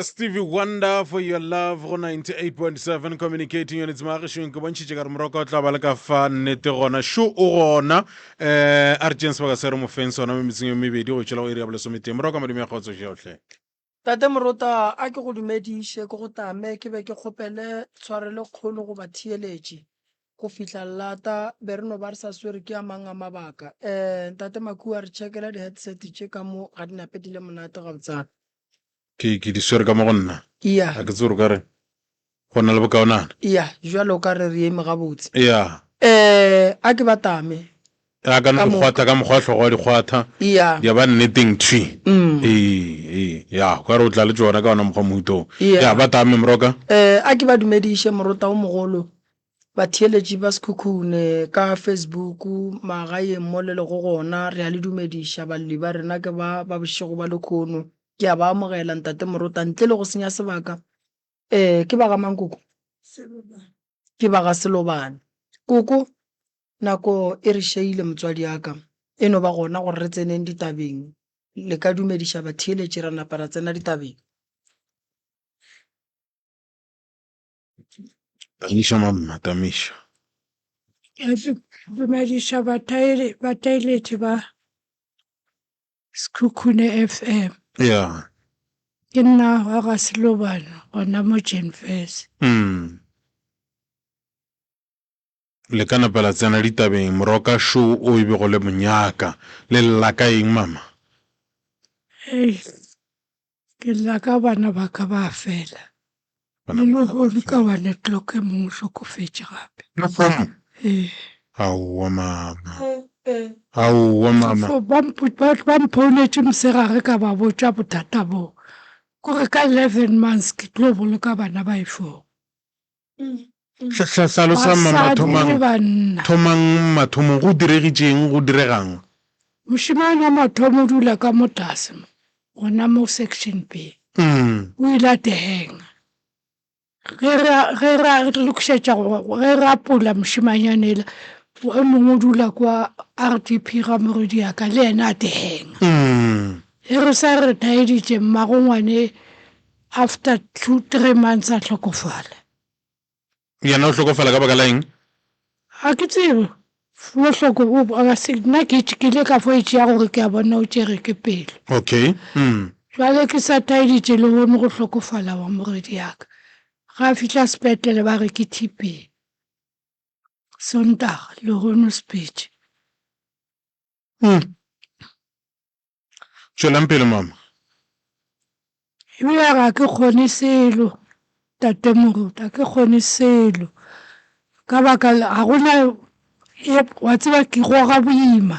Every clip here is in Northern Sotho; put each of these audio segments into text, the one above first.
Stevie Wonder for your love go 98.7 communicating yone tsemagešong ke bontšhitše ka re moroko o tla ba le ka fa nnete gona šo o gona um a re tšeng sebaka se re mo feng sona mo metseng yo mebedi go tšwela go iri ya bolesometee moroko modimo ya kgotso johle Tate Morota, a ke go dumediše, ke go tame, ke be ke kgopele tshwarelo kgolo go batheeletši. Go fihla lata, be re no ba re sa swere ke a mang a mabaka. Eh, Ntate Makua, re checkela di-headset tše ka mo, ga di nape di le monate gabotsana. Ke, ke di swere ka mo go nna. Iya. Ga ke tsebe gore o ka re go na le bokaonana. Iya, jwale o ka re re eme gabotse. Iya. Eh, a ke ba tame. A ka no Ka di moka. kgwatha ka mokgwa hlogo wa di kgwatha. Iya. Di a ba nneteng thwi. Mm. Ee, ee, ya, o ka re o tla le tšona ka ona mokgwa mohuta wo. Iya. Ya, ba tame moroka. Eh, a ke ba dumediše morota o mogolo. Batheeletši ba Sekhukhune ka Facebook magaeng mo le lego gona, re a le dumediša. Balli ba rena ke ba ba bošego ba lekhono. Ke a ba amogela Ntate Morota ntle le go senya sebaka. Eh, ke ba ga mang koko? Ke ba ga Selobane. Koko, nako e re šeile motswadi ya ka. E no ba gona gore re tseneng ditabeng. Le ka dumediša batheeletši ra napa ra tsena ditabeng. Tamiša mamma, tamiša. Ke dumediša batheeletši ba Sekhukhune FM. Ya. Ke nna wa ga Selobane gona mo Jenfes. Mm. Le ka napa la tsena ditabeng moroka šo o e bego le monyaka. Le lla ka eng mama? Hei, ke lla ka bana ba ka ba fela. Le lehono ka one o'clock e mongwe o hlokofetše gape. Lehono? Ee. Aowa mama. Aowa mama. Ba ba mphounetše mosegare ka ba botša bothata boo. Kore ka 11 months ke tlo boloka bana ba e four. Hlalosa mama Basadi le thomang banna. thomang mathomong go diregitšeng go diregang. Mošemane wa mathomo o dula ka mo tlase mo, gona mo section B. Mm. O ile a tehenga. Ge re ge re lokišetša go ge re apola mošemanyana ela, o mongwe o dula kwa RDP ga morwediaka le yena a tehenga. Mm. Ge re sa re thaeditše mmago ngwane after 2 3 months a hlokofala. Yena o hlokofala ka baka la eng? Ga ke tsebe. O hloko o se nna ke ke ile ka fo e tšea gore ke a bona o tšere ke pelo. Okay. Mm. Jwale ke sa taeditše lehono go hlokofala wa morwediaka. Ga a fihla sepetlele ba re ke TB. Sontaga lehono sepetše. Mm. Tšwelang pele mama. Ebile ga ke kgone selo tate moruti, ga ke kgone selo ka baka la ga gona wa tseba ke goga boima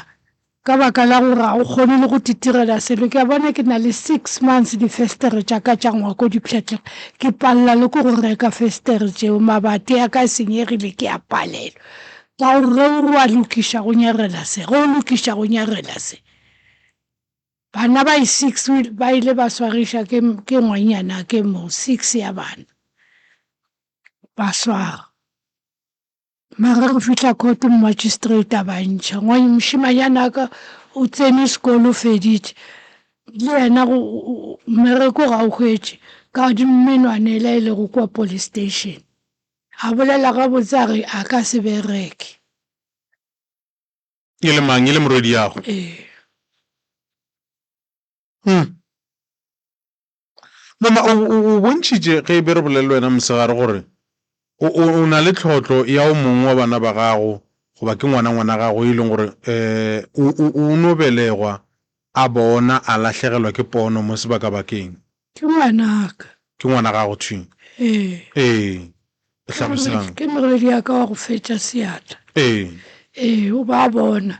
ka baka la gore ga o kgone le go titirela selo. Ke a bona ke na le six months difestere tša ka tša ngwako di pšhatlega, ke palela le ke go reka festere tšeo, mabati a ka a senyegile ke a palelwa ka gore ge o re wa lokiša go nyarela se, ge o lokiša go nyarela se. Bana ba i-six ba ile ba swariša ke, ke ngwanyana ke mo, six ya bana ba swara. Mara re fihla court magistrate a ba ntšha. Mošemanyana wa ka o tsene sekolo o feditše, le yena mmereko ga o hwetše ka menwana yela e lego kua police station. A bolela gabotse a re a ka se bereke. E le mang? E le morwediago? Ee. Hmm. Mama, o, o, o bontšhitše ge e be re bolele le wena mosegare gore o, o, o na le tlhotlo ya o mongwe wa bana ba gago goba ke ngwana ngwana gago e leng gore um o, o, o no belegwa a bona a lahlegelwa ke pono mo sebakabakeng. Ke ngwanaka. Ke ngwana gago thwi? Ee. Ee. Hlalosang. Ke morwediaka wa go fetša seatla. Ee. Ee, o ba bona.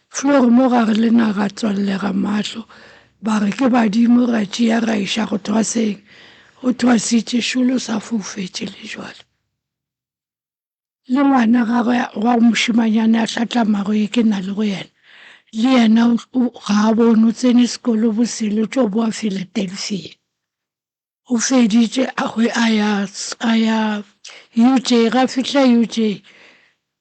Flore mo gare le naga tswallega mahlo. Ba re ke badimo ra tšea ra iša go thwaseng. O thwasitše šolo sa foufetše le jwale. Le ngwana gagwe wa mošemanyana a hlatlamago ye ke na le go yena, le yena ga a bone, o tsene sekolo bosele o tšo boa Philadelphia. O feditše a hwe a ya a ya UJ, ga fihla UJ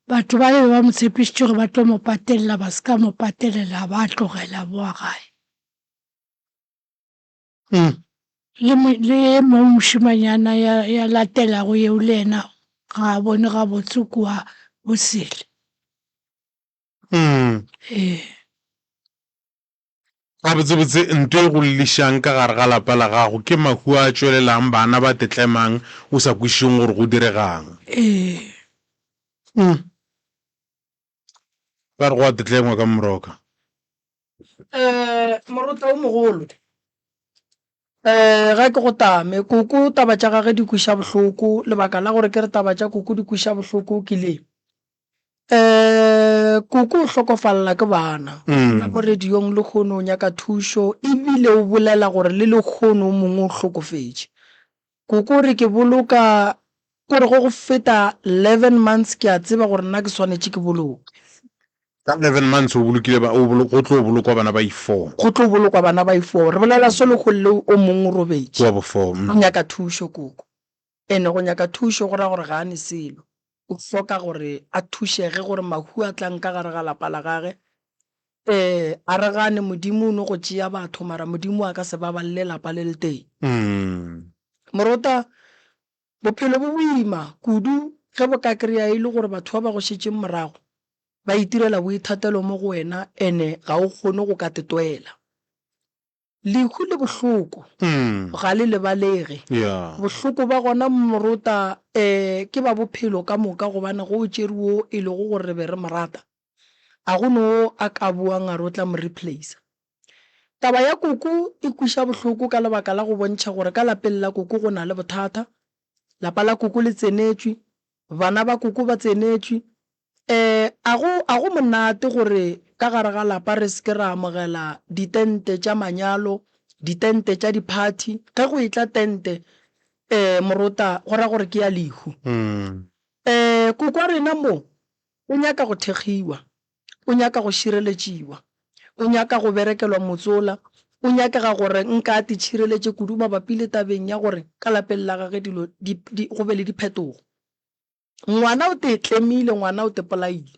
batho ba be ba mo tshepišitše gore ba tlo mo patelela ba se ka mo patelela ba tlogela boa gae. Le, le ye mongwe mošemanyana ya, ya latelago yeo le yena ga a bone gabotse kua bosele. Ee. Gabotsebotse nto e go llišang ka gare ga lapa la gago ke mahu a tšwelelang, bana ba tetlemang o sa kwešišeng gore go diregang. Ee. Ba re go a tetlengwa ka moroka. Um morota o mogolo um ga ke go tame koko taba tša gage di kweša bohloko lebaka la gore ke re taba tša koko di kweša bohloko ke le um koko o hlokofalela ke bana mm. mo radiong lekgono o nyaka thušo ebile o bolela gore le lekgono o mongwe o hlokofetše koko o re ke boloka kore go go feta 11 months ke a tseba gore nna ke swanetše ke boloke Ka 11 months o bolokile ba, o bolo, go tlo bolokwa bana ba i-four. Go tlo bolokwa bana ba i-four. Re bolela so lehono le o mongwe o robetše. Wa bo-four. O nyaka thušo koko. Ene go nyaka thušo go ra gore ga a ne selo. O hloka gore a thušege gore mahu a tlang ka gare ga lapa la gage, um a re gane Modimo o no go tšea batho mara Modimo a ka se babalele lapa le le tee. Morota, bophelo bo boima kudu ge bo ka kry-a e le gore batho ba ba go šetšeng morago ba itirela boithatelo mo go wena ene ga o kgone go ka tetwela. Lehu le bohloko, ga le lebalege. Bohloko ba gona morota um ke ba bophelo ka moka gobane ge o tšere wo e lego gore re be re mo rata, ga go no wo a ka boang a re o tla mo replacer. Taba ya koko e kweša bohloko ka lebaka la go bontšha gore ka lapeng la koko go na le bothata, lapa la koko le tsenetšwe, bana ba koko ba tsenetšwe, Um a go, a go monate gore ka gare ga lapa re se ke ra amogela ditente tša manyalo, ditente tša diphathi. Ge go etla tente, um morota, go ra gore ke ya lehu. Um koko wa rena mo o nyaka go thekgiwa, o nyaka go šireletšiwa, o nyaka go berekelwa motsola, o nyakega gore nka a titšhireletše kudu mabapi le tabeng ya gore ka lapeng la gage dilo di, di, go be le diphetogo. Ngwana o te tlemile, ngwana o te polaile.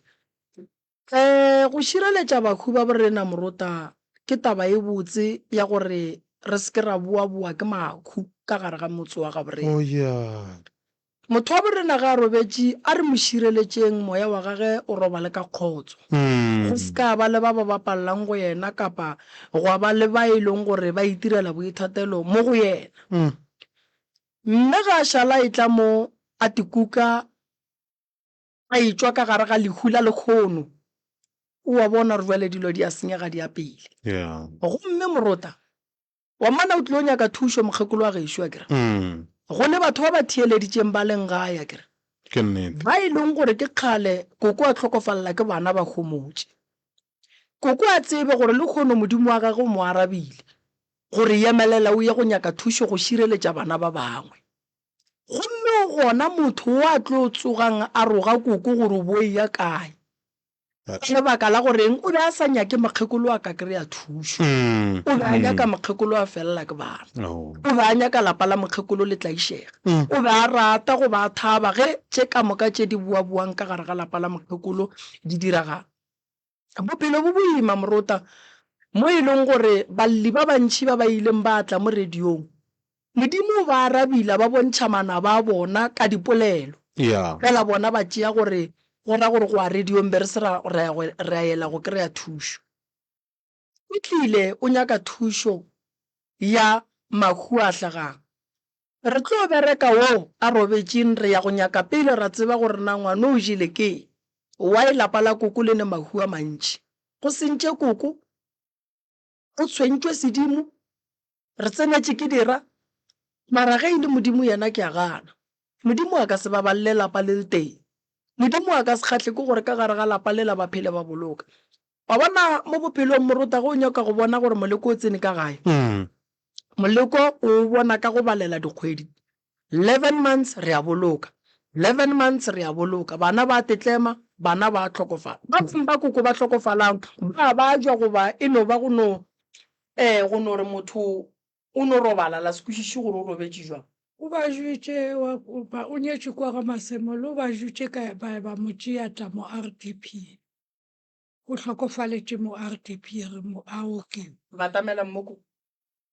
Um go šireletša bahu ba borena Morota ke taba e botse ya gore re se ke ra boaboa ke mahu ka gare ga motse wa gaborena. Oh yeah. Motho wa borena ge a robetše a re mo šireletšeng moya wa gage o robale ka kgotso. Go se ka ba le ba ba bapalelang go yena kapa gwa ba le ba e leng gore ba itirela boithatelo mo go yena. Mme ge a šala a etla mo a tikuka a etšwa ka gare ga lehu la lekgono, o a bona gore bjale dilo di a senyega di ya pele. Yeah. Gomme morota wa mmana o tlilo nyaka thušo mokgekolo wa gešo akere. Go le batho ba ba theeleditšeng ba leng gae akere. Ke nnete. Ba e leng gore ke kgale koko a hlokofalela ke bana ba homotše. Koko a tsebe gore lekgono Modimo wa gagwe o mo arabile. Gore yemelela o ye go nyaka thušo go šireletša bana ba bangwe. Gomme o gona motho wo a tlo tsogang a roga koko gore o bo eya kae. Ka lebaka la goreng o be a sa nyake mokgekolo a ka kry-a thušo. O be a nyaka mokgekolo a felela ke bana. O be a nyaka lapa la mokgekolo le tlaišega. O be a rata goba a thaba ge tše ka moka tše di boaboang ka gare ga lapa la mokgekolo di diragala. Bophelo bo boima morota, mo e leng gore balli ba bantši ba ba ileng ba tla mo radiong, Modimo o ba arabile a ba bontšha manaba a bona ka dipolelo. Fela bona ba tšea gore go ra gore go ya radiong be re se ra, ra ya go, ra yela go kry-a thušo. O tlile o nyaka thušo ya mahu a hlagang. Re tlo bereka wo a robetšeng re ya go nyaka pele ra tseba gore na ngwana o jele ke eng. Why lapa la koko le ne mahu a mantši? Go sentše koko? Go tshwentšwe sedimo? Re tsenetše ke dira? Mara ge e le Modimo yena ke a gana. Modimo a ka se babalele lapa le le tee. Modimo a ka se kgahle ke gore ka gare ga lapa lela ba phele ba boloka. Wa bona mo bophelong morota ge o nyaka go bona gore moleko o tsene ka gae, moleko o o bona ka go balela dikgwedi. 11 months re a boloka, 11 months re a boloka, bana ba tetlema, bana ba hlokofala. Ba bangwe ba koko ba hlokofalang ba a babja goba e no ba go no go no re motho O no robala la se kwešiše gore o robetše jwang. O ba jwetše wa ba o nyetšwe kwa ga Masemola o ba jwetše ka ba ba mo tšea tla mo RDP. O hlokofaletše mo RDP re mo a oke. Batamela mmoko.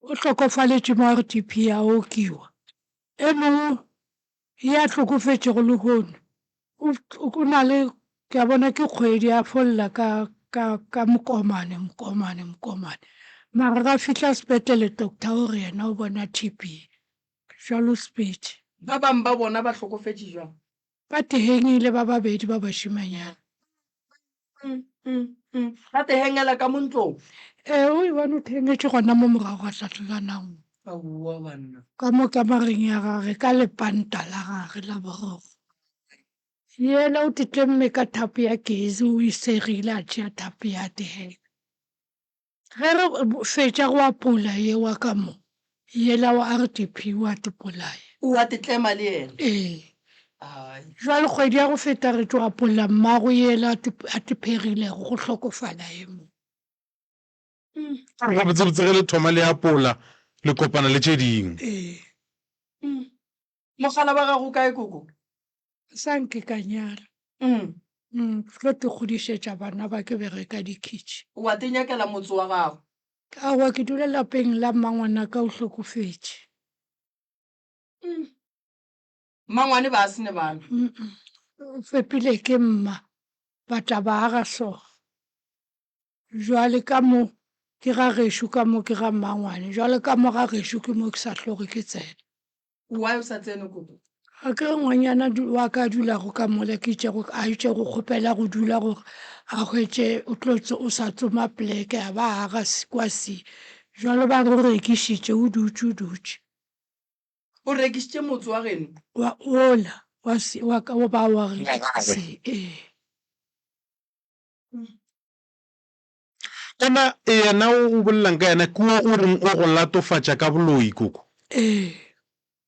O hlokofaletše mo RDP a okiwa. E mongwe ye a hlokofetšego lehono o, o na le, ke a bona ke kgwedi a folla ka, ka, ka mokomane, mokomane, mokomane. Mara ga fihla sepetlele doctor o re yena o bona TB. Bjalo sepetše. Ba bang ba bona ba hlokofetše bjang? Ba tehengile ba babedi ba bašemanyana. Ba tehengela ka mo ntlong? Ee, o e bone o thehengetše gona mo morago ga tlhatlolanang. Aowa banna. Ka mo kamareng ya gage ka lepanta la gage la borokgo. Yena o titlemme ka thapo ya gezi o e segile a tšea thapo ya tehenga. Ge re fetša go apola yewa ka mo, yela wa RDP wa tipolaya. O a titlema le yena? Ee. Jwale kgwedi ya go feta re tšo apolla mmago yela a tiphegilego go hlokofala ye mo. Gabotsebotse ge le thoma le apola le kopana le tše dingwe. Ee. Mogala wa gago o kae koko? Sa nke ka nyala. Mm. Ke tlo te godišetša bana ba ke bereka dikhitšhi. Wa te nyakela motse wa gago? Aowa ke dula lapeng la mmangwanaka o hlokofetše. Mm. Mmangwane ba se ne bana? Mm. O fepile ke mma, ba tla ba aga so. Jwale ka mo ke ga gešo ka mo ke ga mmangwane, jwale ka mo ga gešo ke mo ke sa hloge ke tsena. Why o sa tsene koko? Ga ke re ngwanyana wa ka a dulago ka mola ke itšego a itše go kgopela go dula gore a hwetše o tlo o sa tsoma pleke a ba aga kwa si. Jwale ba re o rekišitše o dutše o dutše. O rekišitše motse wa geno? Wa ola wa si wa ka ba wa si ee. Kana yena o bolelang ka yena ke wo o reng o go latofatša ka boloi, koko? Ee.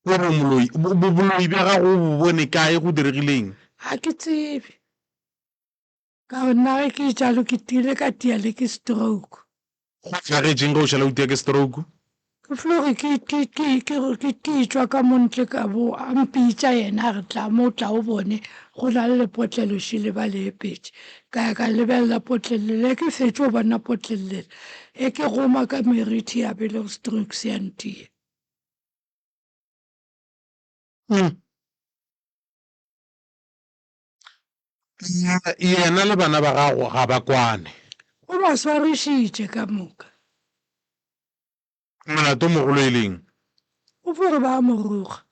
O re o moloi. Boloi bja gago o bo bone kae, go diregile eng? Ga ke tsebe. Ka gore nna ge ke jalo ke tile ka tia le ke stroke. Go hlagetšeng ge o šala o tia ke stroke? Ke flo re ke, ke, ke, ke, ke, ke etšwa ka mo ntle ka bo, a mpitša yena a re tla mo tla o bone go na le lepotlelo šele ba le epetše. Ka ya ka lebelela potlelo lela, ke fetše go bona potlelo lela, e ke goma ka merithi ya be le go stroke se ya ntia. Yena le bana ba gago ga ba kwane. O ba swarišitše ka moka. Molato o mogolo e leng? O fo re ba a mo roga.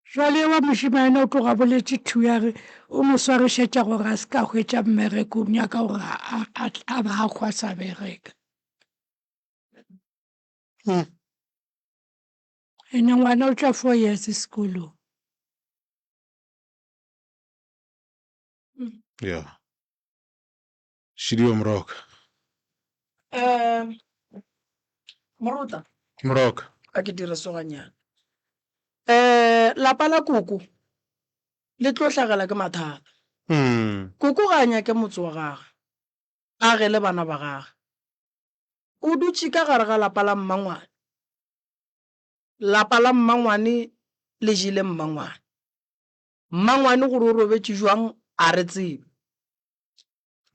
Jwale wa mošemane o tloga boletše thu ya re o mo swarišetša gore a se ka hwetša mmereko, o nyaka gore a ba a hwa sa bereka. Ene ngwana o tšwa 4 years sekolong. Ya. Šidiwa Moroka. Um Morota. Moroka. A ke dire soganyana. Um lapa la koko le tlo hlagela ke mathata. Mm. Koko ga a nyake motse wa gagwe, a agele bana ba gagwe. O dutše ka gare ga lapa la mmangwane. Lapa la mmangwane le jele mmangwane. Mmangwane gore o robetše jwang a re tsebe.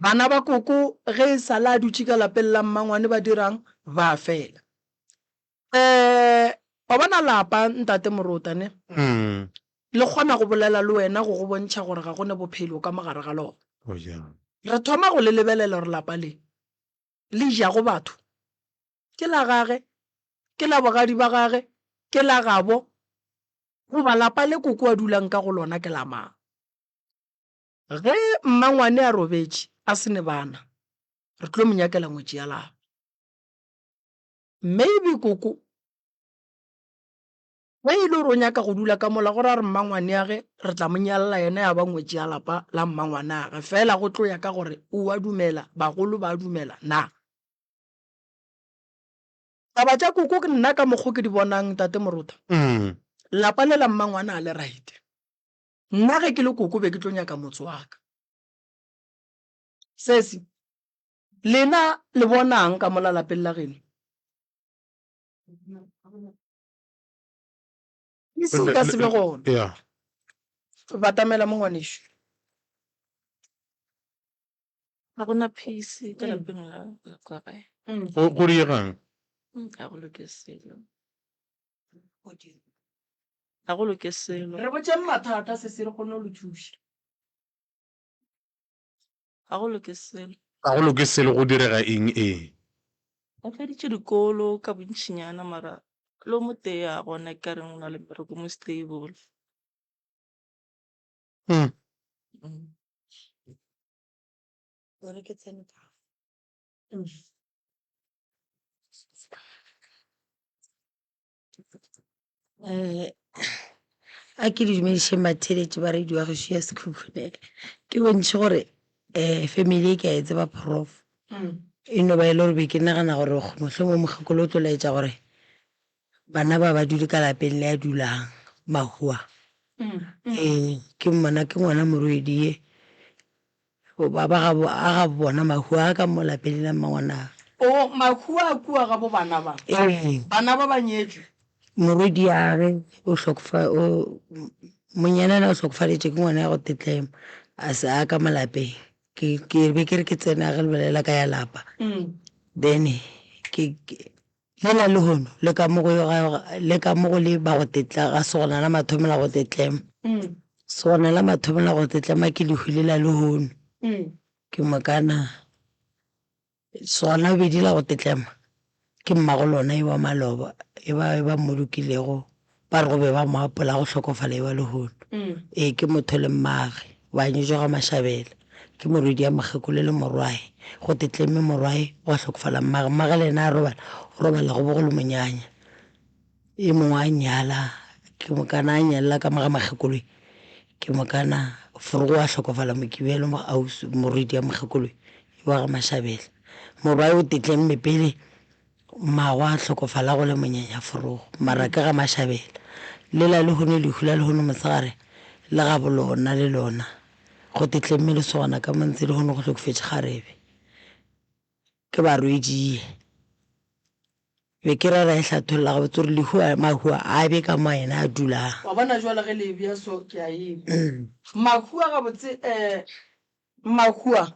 Bana ba koko ge e sa le a dutše ka lapeng la mmangwane ba dirang? Ba fela. Um wa bona lapa ntate Morota ne? Le kgona go bolela le wena go go bontšha gore ga go ne bophelo ka mo gare ga lona. Re thoma go le lebelela gore lapa le le jago batho ke la gage, ke la bogadi ba gage, ke la gabo, goba lapa le koko a dulang ka go lona ke la mang. Ge mmangwane a robetše a se ne bana, re tlo mo nyakela ngwetši ya lapa. Maybe koko Ge e le gore o nyaka go dula ka mola, go ra gore mmangwaneage re tla mo nyalla yena ya ba ngwetši ya lapa la mmangwaneage. Fela go tlo ya ka gore o a dumela, bagolo ba a dumela na. Taba tša koko ke nna ka mokgo ke di bonang Ntate Morota, lapa le la mmangwane ga le right. Nna ge ke le koko be ke tlo nyaka motse wa ka. Sesi, lena le bonang ka mola lapeng la geno? Se ka se be gona. Yeah. Batamela mo ngwanešu. Ga go na peace ka lapeng la la kwa gae. Go go diegang? Ga go loke selo. Ga go loke selo. Re botšeng mathata sesi re kgone go le thuša. Ga go loke selo. Ga go loke selo go direga eng ee? Ba feditše dikolo ka bontšinyana mara le o motee a gona ke ka reng o na le mmereko mo stable. Mm. Gore ke tsene ka. Eh, a ke le dumedišeng batheeletši ba radio ya gešo ya Sekhukhune. Ke bontšhe gore um family e ke a e tseba prof. E no ba e le gore be ke nagana gore mohlomongwe mokgekolo o tlo laetša gore bana ba ba dule ka lapeng le a dulang mahua. Ee, ke mmona ke ngwana morwedi ye. Ba ba gabo a gabo bona mahua a ka mo lapeng la mmangwanagwe. O, mahua a kua gabo bana ba. Ee. Bana ba ba nyetšwe. Morwediage o hlokofa o monyanana o hlokofaletše ke ngwana ya go tetlema a se a ka mo lapeng. Ke ke be ke re ke tsena ge le bolela ka ya lapa. Then ke ke lela lehono le ka mo go le ka mo go le ba go tetla ga se gona la mathomo la go tetlema. Sona la mathomo la go tetlema ke lehu le la lehono. Ke mokana sona bobedi la go tetlema ke mmago lona e wa maloba e ba e ba mmolokilego ba re go be ba mo apola go hlokofala e wa lehono. Ee ke motho le mmage ba nyetšwe ga Mashabela ke morwedi ya mokgekolo le morwae go tetleme morwae gwa hlokofala mmage mmage le yena a robala o robala go bo go le monyanya. E mongwe a nyala, ke mokana a nyalela ka mo ga makgekoloe, ke mokana forogo wa hlokofala Mokibelo mo ausi morwedi ya mokgekoloe wa ga Mashabela. Morwae o tetlemme pele mmagwe a hlokofala go le monyanya forogo, mara ke ga Mashabela. Le la lehono lehu la lehono mosegare le ga bolona le lona go tetlemme lesogana ka mo ntse lehono go hlokofetše kgarebe. Ke barwedie. Be ke ra ra e hlatholla gabotse gore lehu a, mahu a a be ka mo yena a dulang. Wa bona jwale ge le e bea so ke a e kwa. Mahu a gabotse um mahu a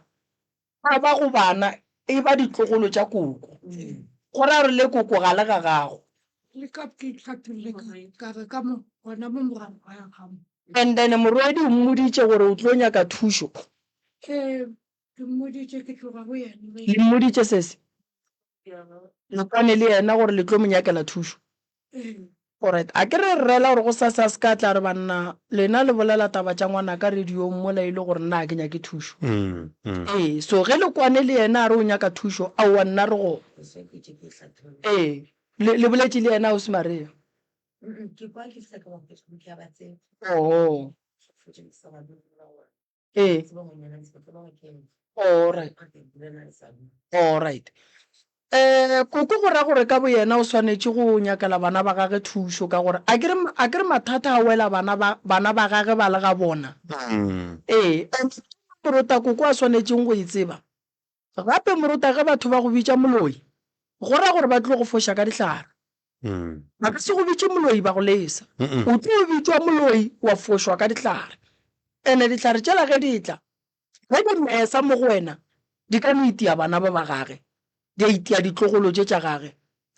a ba go bana e ba ditlogolo tša koko. Go ra gore le koko ga le ga gago. Le ka ke hlatholle ka ka re ka mo gona mo morago ga ga mo. And then morwedi o mmoditše gore o tlo nyaka thušo. Ee ke mmoditše ke tloga go yena. Le mmoditše sesi? Le kwane le yena gore le tlo mo nyakela thušo? Alright, a ke re rrela gore gosasa a se ka tla a re banna lena le bolela taba tša ngwanaka radiong mola e le gore nna ga ke nyake thušo. Ee, so ge le kwane le yena a re o nyaka thušo, aowa nna re gona. Ee, le, le boletše le yena Ausi Maria? Oho. Ee. Alright. Alright. Eh, koko go ra gore ka boyena o swanetše go nyakela bana ba gage thušo ka gore a ke re a ke re mathata a wela bana ba bana ba gage ba le ga bona. Ee, and morota koko a swanetšeng go e tseba. Gape morota ge batho ba go bitša moloi, go ra gore ba tlo go foša ka dihlare. Ba ka se go bitše moloi ba go lesa. O tlo bitšwa moloi wa fošwa ka dihlare. Ene dihlare tšela ge di tla, ge di mesa mo go wena, di ka no itia bana ba ba gage, di a itia ditlogolo tše tša gage.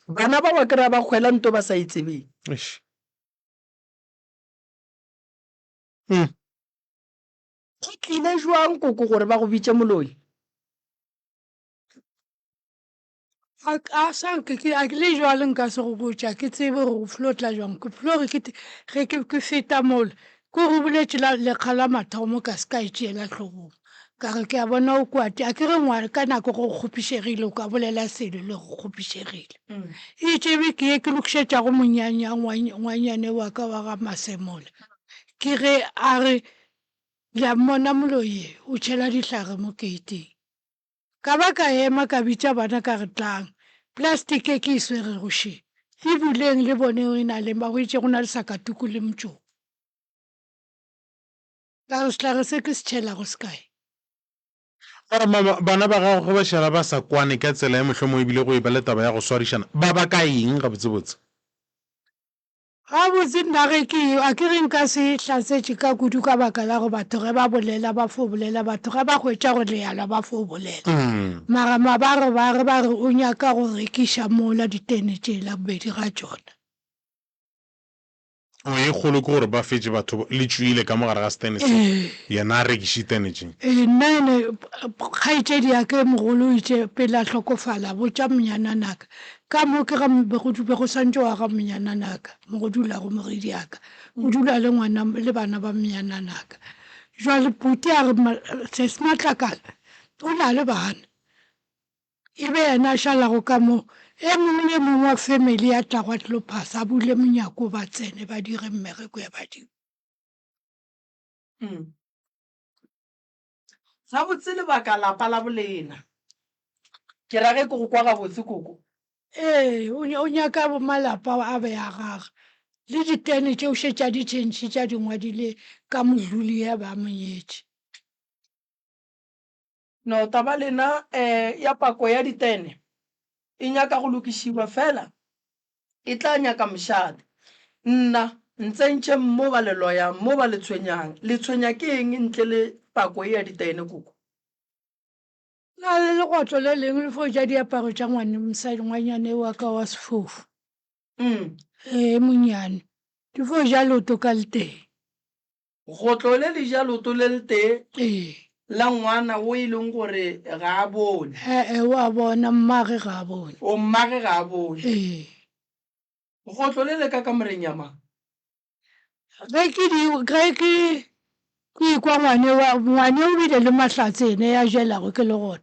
Bana ba wa kry-a ba hwela nto ba sa e tsebeng. Go tlile jwang koko gore ba go bitše moloi? A a sa nke ke a le jwale nka se go botša ke tsebe gore go flo tla jwang ke flo re ke ge ke ke feta mola ke gore o boletše la lekga la mathomo ka se ka e tšeela hlogong ka re ke a bona o kwate a ke re ngwana ka nako go kgopišegile o ka bolela selo le go kgopišegile e tšebe ke ye ke lokišetšago monyanya ngwanyane wa ka wa ga Masemola ke ge a re le a mmona moloi ye o tšhela dihlare mo keiting Ka ba ka ema ka bitša bana ka re, Tlang, plastiki e ke e swerego še. E buleng le boneng e na leng. Ba hwetše go na le sakatuku le motšoko. Ka re, Sehlare se ke se tšhelago se kae? Mara mama, bana ba gago ge ba šala ba sa kwane ka tsela ye mohlomongwe e bile go eba le taba ya go swarišana, ba baka eng gabotsebotse? Gabotse nna ge ke a ke re nka se hlasetše ka kudu ka baka la gore batho ge ba bolela ba fo bolela, batho ge ba hwetša gore le a lwa ba fo bolela. Mara mabarebare ba re o nyaka go rekiša mola ditene tšela bobedi ga tšona. O ye kgolo ke gore ba fetše batho le tšwile ka mo gare ga setene se, yena a rekiše tene tše. Ee, nna ene kgaetšedi ya ka e mogolo o itše pele a hlokofala a botša monyananaka ka mo ke ga be go be go swantše wa ga monyananaka mo go dulago morwediaka o dula le ngwana le bana ba monyananaka. Jwale buti a re Sesi Matlakala o na le bana E be yena a šalago ka mo. E mongwe le e mongwe wa family ya tlago a tlo phasa, a bule monyako ba tsene ba dire mmereko ya badimo. Mm. Gabotse lebaka lapa la bolena. Ke ra ge ke go kwa gabotse koko. Ee, o, o nyaka malapa a be a gage. Le ditene tšeo šetše a di tšhentšhitše a di ngwadile ka modluli ya ba monyetše. No, taba lena ya pako ya ditene e nyaka go lokišiwa fela e tla nyaka mošate. Nna ntsentšheng mo ba le loyang, mo ba le tshwenyang. Le tshwenya ke eng ntle le pako ye ya ditene, koko? Na le legotlo le lengwe le fo ja diaparo tša ngwane, mosadi, ngwanyana wa ka wa sefofu. Ee, monnyane. Di fo ja leoto ka letee. Gotlo le le ja leoto le letee Ee. la ngwana wo e leng gore ga a bone. E-e, o a bona, mmage ga a bone. O, mmage ga a bone. Ee. Gotlo le le ka kamoreng ya mang? Ge ke di, ge ke, ke ikwa ngwane wa, ngwane o bile le mahlatse ene ya jelago ke le gona.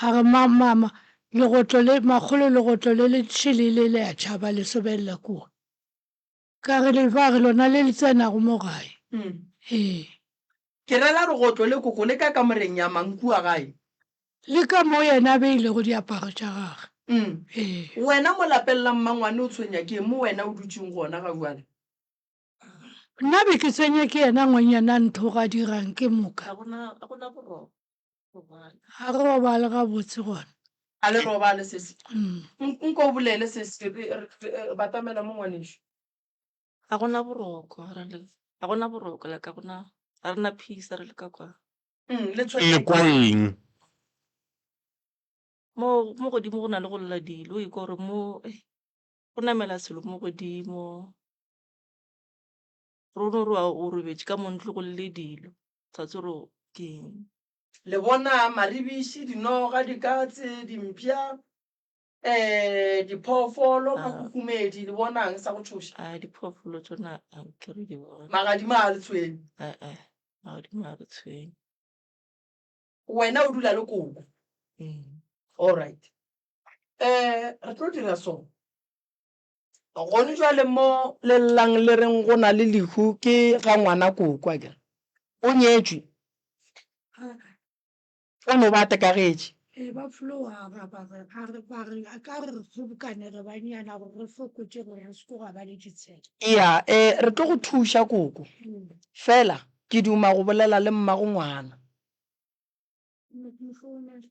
A re, Ma, mama, legotlo le, makgolo legotlo le le šele le a tšhaba le sobelela kua. Ka re le fa re lona le le tsenago mo gae. Ee. Ke rela regotlo le koko le ka kamoreng ya mang kua gae? Le ka mo yena a beilego diaparo tša gagwe. Ee. Wena mo lapeng la mmangwane o tshwenya ke eng mo wena o dutšeng gona ga bjale? Nna be ke tshwenya ke yena ngwanyana a nthoga dirang ke moka. Ga gona, ga gona boroko. Ga re robale gabotse gona. A le robale sesi? Nko o bolele sesi, re batamela mo ngwanešu. Ga gona boroko, ga gona boroko like ga gona, ga re na peace ga re le ka kwa. Le Le kwa eng? Mo mo godimo go na le go lla dilo, o ikwa gore mo go namela selo mo godimo. Re no re o robetše ka mo ntlo go lle dilo. Sa tsebe gore ke eng. Le bona maribiši, dinoga, dikatse, dimpša, um diphoofolo, makhukhumedi, le bonang sa go tšhoša? A diphoofolo tšona a nke re di bone. Magadima a le tshwenye? Ee, magadima a re tshwenye. Wena o dula le koko? Ee. All right. Um re tlo dira so. Gone jwale mo le llang le reng go na le lehu ke ga ngwana koko akere? O nyetšwe? O no ba a tekagetše? Ee, ba fologa ba ba re a re ba re a ka re re kgobokane re bannyana gore re fokotše gore re se ke gwa ba le ditshelo. Eya, eh, re tlo go thuša koko. Fela ke duma go bolela le mmago ngwana. Mo founela.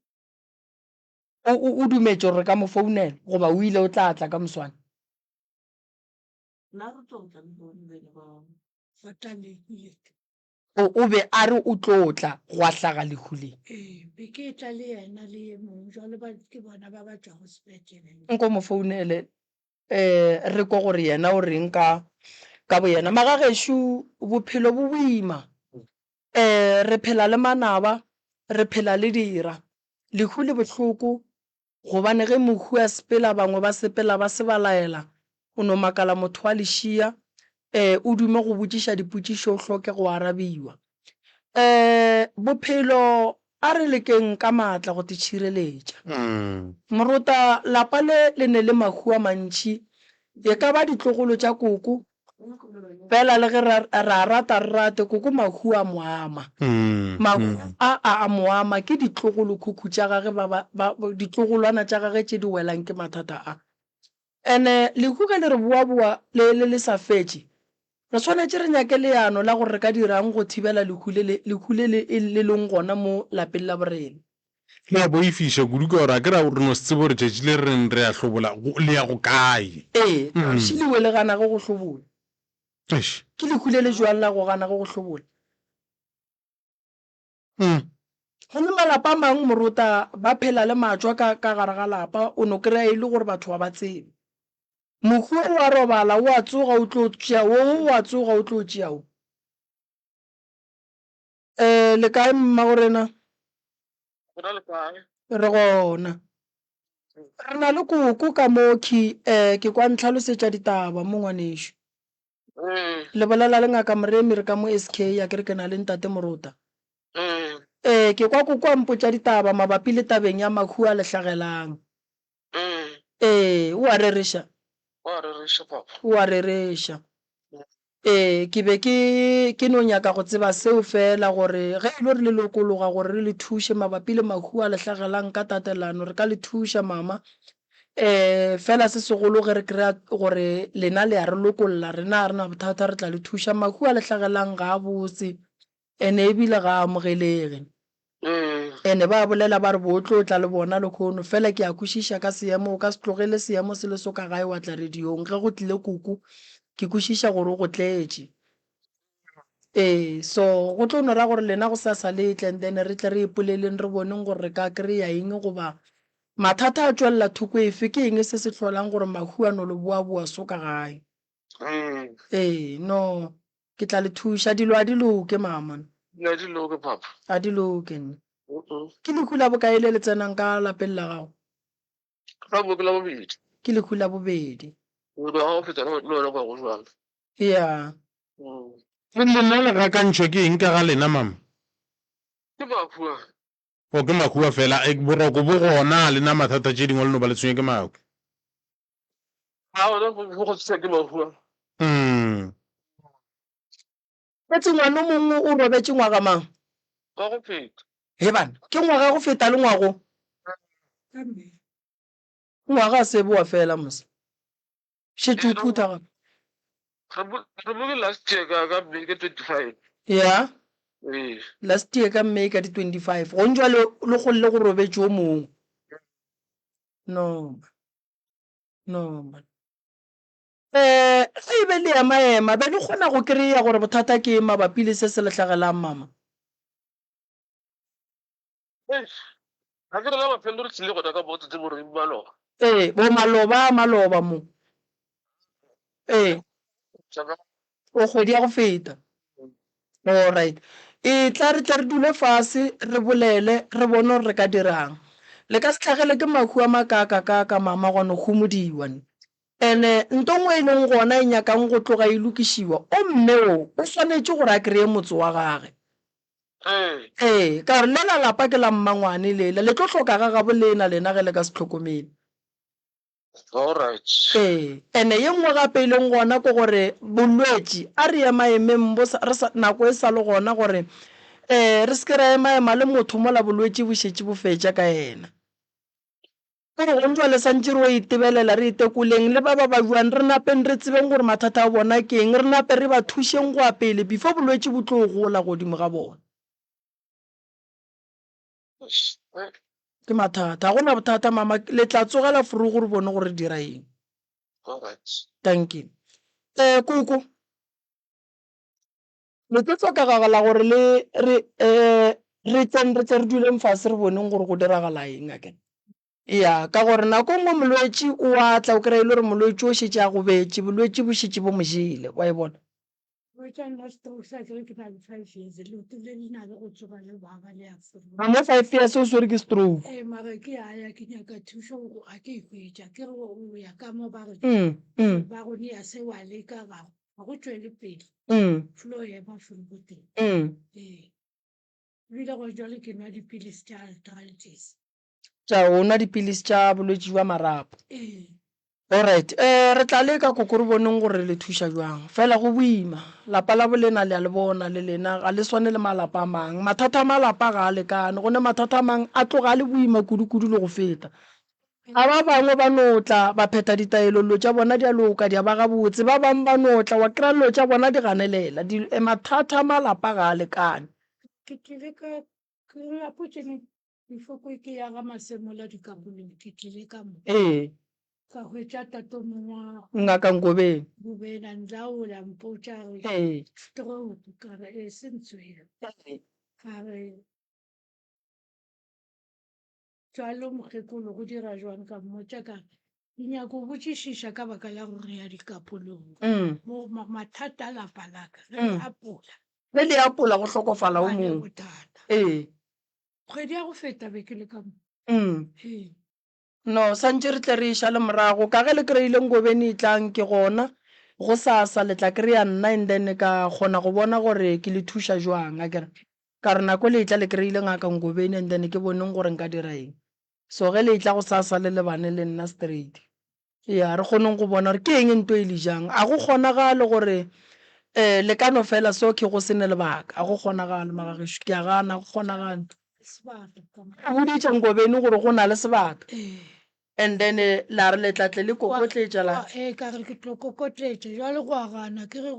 O, o, o dumetše gore re ka mo founela, goba o ile o tla tla ka moswane? Nna re tlo tla lehono bene ba. Ba tla lehu le. O, o be a re o tlo tla, gwa hlaga lehu le. Ee, be ke etla le yena le ye mongwe, jwale ba, ke bona ba ba tšwago sepetlele. Nko mo founele, eh, re kwe gore yena o reng ka, ka boyena. Magagešo, bophelo bo boima. Eh, re phela le manaba, re phela le dira. Lehu le bohloko, gobane ge mohu a sepela bangwe ba sepela ba se ba laela, o no makala motho wa lešia, eh, o dume go botšiša dipotšišo o hloke go arabiwa. Eh, bophelo a re lekeng ka maatla go titšhireletša. Morota, lapa le le ne le mahu a mantši, e ka ba ditlogolo tša koko, Fela le ge ra, ra rata re rate, koko mahu a mo ama. Mahu a a a mo ama ke ditlogolokhukhu tša gage ba, ba, ba, ditlogolwana tša gage tše di welang ke mathata a. Ene lehu ge le re boaboa le, le, le sa fetše, re swanetše re nyake leano la gore re ka dirang go thibela lehu le, le, lehu le le, le leng gona mo lapeng la borena. Le a boifiša kudu ka gore a ke ra re no se tsebe gore tšatši le re reng re a hlobola, le ya go kae. Ee, šele we le gana ge go hlobola. Eish. Ke lehu le le jwang la go gana go go hlobola? Mm. Gomme malapa a mangwe morota ba phela le matšwa ka ka gare ga lapa, o no kry-a e le gore batho ga ba tsebe. Mohu o a robala, o a tsoga o tlo tšea wo, o a tsoga o tlo tšea wo. Um le kae mmagorena? Rena le kae? Re gona. Re na le koko ka mo khi, um ke kwa ntlhalosetša ditaba mo ngwanešu. Ee. Le bolela le Ngaka Moremi re ka mo SK a ke re ke na le Ntate Morota. Ee. Ee, ke kwa koko a mpotša ditaba mabapi le tabeng ya mahu a le hlagelang. Ee. Ee, o a rereša? O a rereša, papa. O a rereša. Ee, ke be ke, ke no nyaka go tseba seo feela, gore ge e le gore le lokologa gore re le thuše mabapi le mahu a le hlagelang ka tatelano, re ka le thuša, mama. Um fela se segolo ge re kry-a gore lena le a re lokolla, rena ga re na bothata, re tla le thuša. Mahu a le hlagelang ga a botse and-e ebile ga a amogelege. And-e ba bolela ba re bo tlo tla le bona lekhono, fela ke a kwešiša ka seemo, o ka se tlogele seemo se le so ka gae wa tla radiong. Ge go tlile koko, ke kwešiša gore o go tletše. Ee, so go tlo no ra gore lena gosasa le tle and then re tle re ipoleleng re boneng gore re ka kry-a eng goba mathata a tšwelela thoko efe, ke eng se se hlolang gore mahu a no le boa-boa so ka gae. Ee, no, ke tla le thuša. Dilo a di loke, mama. Dilo a di loke, papa. A di loke, nna. Ke lehu la bokae le le tsenang ka lapeng la gago? Ga bo ke la bobedi. Ke lehu la bobedi. Go ga go feta le wena go ya go jwalo. Ya. Le lena le gakantšhwa ke eng ka ga lena mama? Ke mahu a. O ke mahu a fela. E, boroko bo gona, le na mathata tše dingwe le no ba le tshwenywa ke mahu. A ona go go tshwenywa ke mahu a. Mm. Etse ngwana o mongwe o robetše ngwaga mang? Wa go feta. He bana, ke ngwaga go feta le ngwago. Ngwaga a se boa fela mos. Šetše o phutha gape. Re boke last year ka ka May ka 25. Ya. Ee. Last year ka May ka di 25. Gong jwale le golle go robetše o mongwe. No. No man. Eh, ge e be le ema-ema, be le kgona go kry-a gore bothata ke eng mabapi le se se le hlagelang, mama? Eish, ga ke re la mafelelo re tlile gona ka mo tsatsi mo re maloba. Ee, bo maloba a maloba mo. Ee. O kgwedi ya go feta. Alright. Etla re tle re dule fase re bolele re bone gore re ka dirang. Le ka se hlagele ke mahu a makaakakaaka mama gwa no humodiwa ne. Ene nto nngwe e leng gona e nyakang go tloga e lokišiwa, o mme o o swanetše gore a kreye motse wa gage. Ee, ka gore lela lapa ke la mmangwane lela, le tlo hloka ga gabo lena lena ge le ka se hlokomele. Alright. Ee, ene ye nngwe gape e leng gona ke gore bolwetši a re emaemeng bo sa, re sa, nako e sa le gona gore um re se ke ra emaema le motho mola bolwetši bo šetše bo fetša ka yena. Ke gore gong jwale santše re o itebelela, re itekoleng le ba ba babjang, re napeng re tsebeng gore mathata a bona ke eng, re nape re ba thušeng go ya pele before bolwetši bo tlo gola godimo ga bona. Ke mathata. Ga gona bothata mama, le tla tsogela forogo re bone gore re dira eng. Dankie. Eh koko, le tlo hlokagala gore le re eh re tleng re tle re duleng fase re boneng gore go diragala eng akere. Ya, ka gore nako nngwe molwetši o a tla o kry-a e le gore molwetši o šetše a gobetše, bolwetši bo šetše bo mo jele, wa e bona. Hwetša nna stroke sa ke ke na le 5 years leoto le le na le go tsoga le baba le a foroga. Mo 5 years o swere ke stroke. Ee mara ke a ya ke nyaka thušo go ga ke e hwetša ke re o ya ka mo ba re ba go nea se wa leka ga ga go tšwele pele flo ema forogo teng ee ebile go jwale ke nwa dipilisi tša arthritis. Tša o nwa dipilisi tša bolwetši bja marapo. Ee. Alright, eh, re tla leka koko re boneng gore re le thuša bjang. Fela go boima. Lapa la bolena le a le bona le lena ga le swane le malapa a mang. Mathata a malapa ga a lekane. Go ne mathata a mang a tloga a le boima kudu-kudu le go feta. A ba bangwe ba no tla ba phetha ditaelo dilo tša bona di a loka di a ba gabotse. Ba bangwe ba no tla wa kry-a dilo tša bona di ganelela. Di, eh, mathata a malapa ga a lekane. Ke tlile ka ke rapotše ne before ke ya ga Masemola dikabolong ke tlile ka mo. Ee. Ka hwetša tate mongwe wa Ngaka Ngobeni. Ngobeni a nlaola a mpotša a re Ee. stroke ka re ee se ntswere. Ee. A re jwalo mokgekolo go dira jwang ka mmotša ka re ke nyaka go botšišiša ka baka la gore re ya dikapolong Mm. mo mathata a lapa la ka ge Mm. le apola Ge le apola go hlokofala o ba le mongwe. bothata. Ee. Kgwedi ya go feta be ke le ka mo. Mm. Ee. No, santše re tle re e šale morago. Ka ge le kry-ile Ngobeni etlang ke gona, gosasa le tla kry-a nna and then ka kgona go bona gore ke le thuša jwang, akere. Ka re nako le etla le kry-ile ngaka Ngobeni and then ke boneng gore nka dira eng. So ge le etla gosasa le lebane le nna straight. Ya, re kgoneng go bona gore ke eng nto e le jang. A go kgonagale gore um le ka no fela so ke go se ne lebaka. A go kgonagale magagešo, ke a gana, a go kgonagale. O boditše Ngobeni gore go na le sebaka and then la re le tla tle le kokotletša la. Ee, ka re ke tlo kokotletša, jwale gwa gana ke re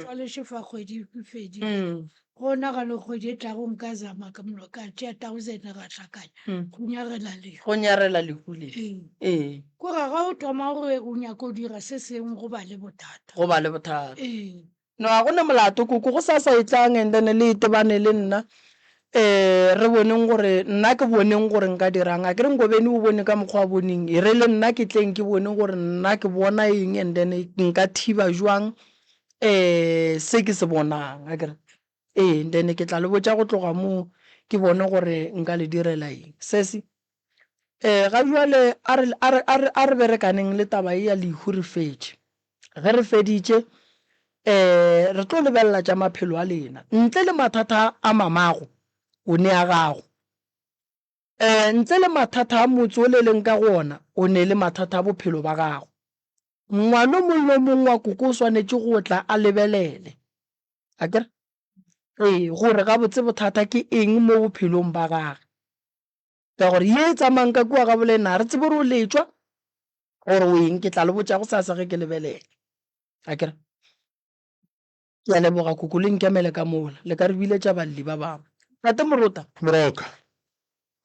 jwale šefa kgwedi e fedile. Go nagana gore kgwedi e tlago nka zama ka mno ka tšea thousand ra hlakanya go nyarela lehu. Go nyarela lehu le. Ee. Ee. Ko ra ga o thoma gore o nyaka go dira se sengwe go ba le bothata. Go ba le bothata. Ee. No ga go na molato koko go sasa e tlang and then le tebane le nna um re boneng gore nna ke boneng gore nka dirang a ke re Ngobeni o bone ka mokgwa a boneng e re le nna ke tleng ke bone gore nna ke bona eng and then nka thiba jwang um se ke se bonang akere ee and then ke tla le botša go tloga moo ke bone gore nka le direla eng sesi um ga jwale a re a re a re a re berekaneng le taba ye ya lehu re fetše ge re feditše um re tlo lebelela tša maphelo a lena ntle le mathata a mamago o ne a gago um ntle le mathata a motse o le leng ka go ona o ne le mathata a bophelo ba gago Ngwana o mongwe le o mongwe wa koko o swanetše go tla a lebelele, akere? Ee, gore gabotse bothata ke eng mo bophelong ba gage. Ka gore ye e tsamayang ka kua gabolena ga re tsebe gore o letšwa gore o eng, ke tla le botša gosasa ge ke lebelela, akere? Ke a leboga koko le nkemele ka mola, le ka re biletša balli ba bangwe. Tate Morota. Moroka.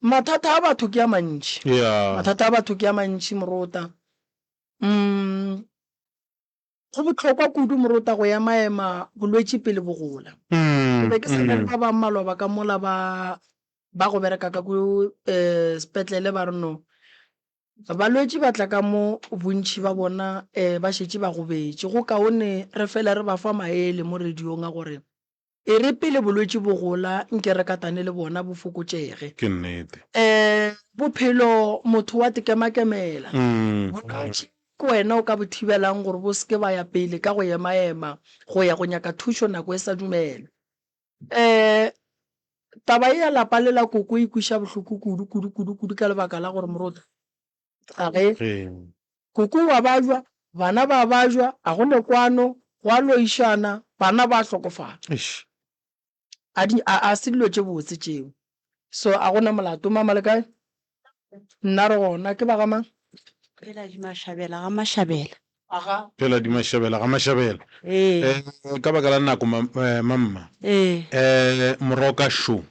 Mathata a batho ke a mantši. Yeah. Mathata a batho ke a mantši Morota. Mm, go bohlokwa kudu Morota go emaema bolwetši pele bo gola. Mm, Ke be ke sa na le mm. ba bang maloba ka mola ba ba go bereka ka ko eh, sepetlele ba re no Balwetši ba tla ka mo, bontši ba bona um ba šetše ba gobetše. Go kaone re fele re ba fa maele mo radiong a gore e re pele bolwetši bo gola nke re katane le bona bo fokotšege. Ke nnete. Um bophelo motho wa tekemakemela. Bolwetši ke wena o ka bo thibelang gore bo se ke ba ya pele ka go emaema go ya go nyaka thušo nako e sa dumelwe. Um taba ye ya lapa le la koko e kweša bohloko kudu kudu kudu kudu ka lebaka la gore morota ga ge koko wa bajwa, bana ba bajwa, a go ne kwano, go a loišana, bana ba hlokofala. A di a a se dilo tše botse tšeo. So a go na molato mama le kae? Nna re gona ke ba ga mang? Phela di Mashabela ga Mashabela. Aga. Phela di Mashabela ga Mashabela. Ee. Eh, ka baka la nako ma, eh, mamma. Ee. Eh, moroka šo,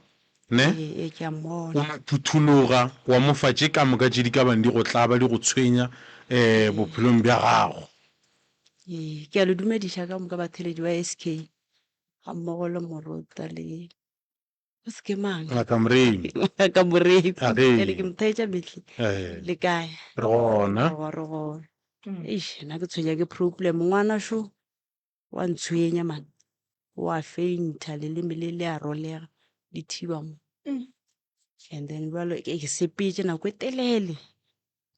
ne? Ee, ee, ke a mmona. O no phuthologa, wa mo fa tše ka moka tše di ka bang di go tlaba, di go tshwenya, eh, bophelong bja gago. Ee, ke a le dumediša ka moka batheeletši ba SK, ga mmogo le Morota le. O se ke mang? Ngaka Moremi. Ngaka Moremi. A ge. Ene ke mo theetša mehle. Eh. Le kae? Re gona. Re re gona. Eish, nna ke tshwenya ke problem. Ngwana šo wa ntshwenya man. Wa fainta leleme le le a rolega le thiba mo. And then jwale ke ke sepetše nako e telele.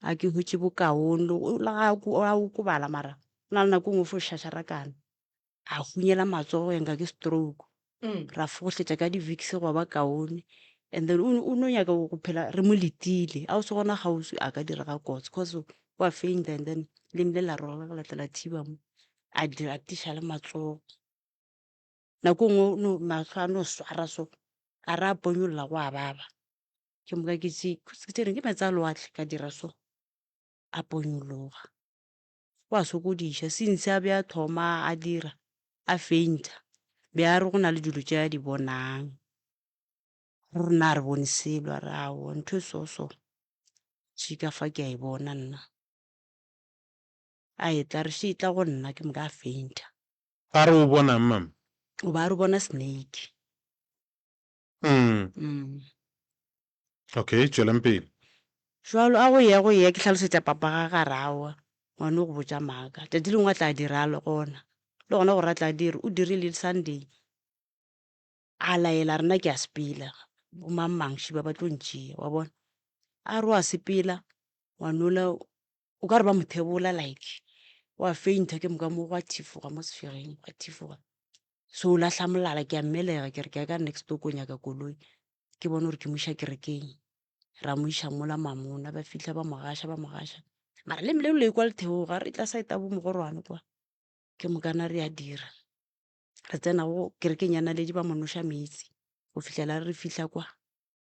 A ke hwetše bokaone le ga a okobala mara go na le nako e nngwe o fo šašarakana. A hunyela matsogo ya nka ke stroke. Ra fogohletša ka di-Vicks gwa ba kaone. And then o no nyaka go phela re mo letile. A o se gona kgauswi a ka direga kotsi cause o a fainta and then leme le la rolega la tla la thiba mo. A dira a tiša le matsogo. Nako e nngwe no mahlo a no swara so a re a ponyolla go a baba. Ke moka ke tšere ke meetse a lewatle ka dira so a ponyologa. O a sokodiša since a be a thoma a dira a fainter be a re go na le dilo tše a di bonang. Re rena a re bone selo a re aowa ntho e so so tšhika fa ke a e bona nna. A etla re še etla go nna ke moka a fainta. A re o bonang mama? O ba a re o bona snake. Mm. Mm. Okay, tšwelang pele. Jwalo a go ya go ya ke hlalosetša papa ga ga re aowa ngwana o go botša maaka. Tšatši lengwe a tla dira le gona. Le gona gore a tla dire o dirile le Sunday. A laela a re nna ke a sepela bo mang mang šiba ba tlo ntšea wa bona. A re o a sepela ngwanola o ka re ba mo thebola like wa fainta ke moka mo gwa thifoga mo sefegeng gwa thifoga. So o lahla molala ke a mmelega ke re ke ya ka next door ko nyaka koloi ke bone gore ke mo iša kerekeng. Ra mo iša mola Mamona ba fihla ba mo gaša ba mo gaša mara leme leo le kwa le theoga re tla side ya bo Mogorwane kwa ke mokana re a dira. Re tsena go kerekeng ya Naledi ba mo noša meetse go fihlela re fihla kwa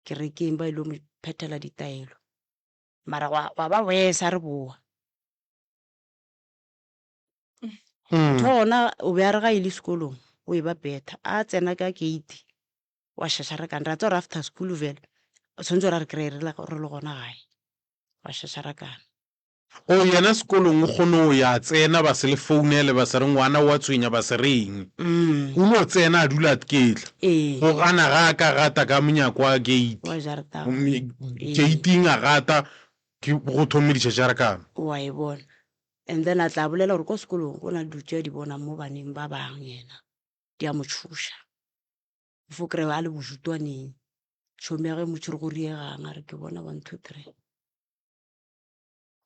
kerekeng ba ilo mo phethela ditaelo mara gwa ba worse ha re boa. Motho wa gona o be a re ga e le sekolong o e ba better a tsena ka gate wa šašarakana ra tseba gore after school vele o tshwanetse gore a re kry-e re le gona gae wa šašarakana. O yena sekolong o kgone go ya tsena ba se le founele ba se re ngwana o a tshwenya ba se re eng. O no tsena a dula a tketla. Go gana ga a ka gata ka monyako wa gate. Wa jarata. Gate-ing a gata ke go thomme ditšhatšharakano. Wa e bona. And then a tla bolela gore ko sekolong go na le dilo tše a di bonang mo baneng ba bang yena di a mo tšhoša. O fo kry-a a le bojutwaneng tšhomi ya ge e mo tšhwere go riegang a re ke bona one two three.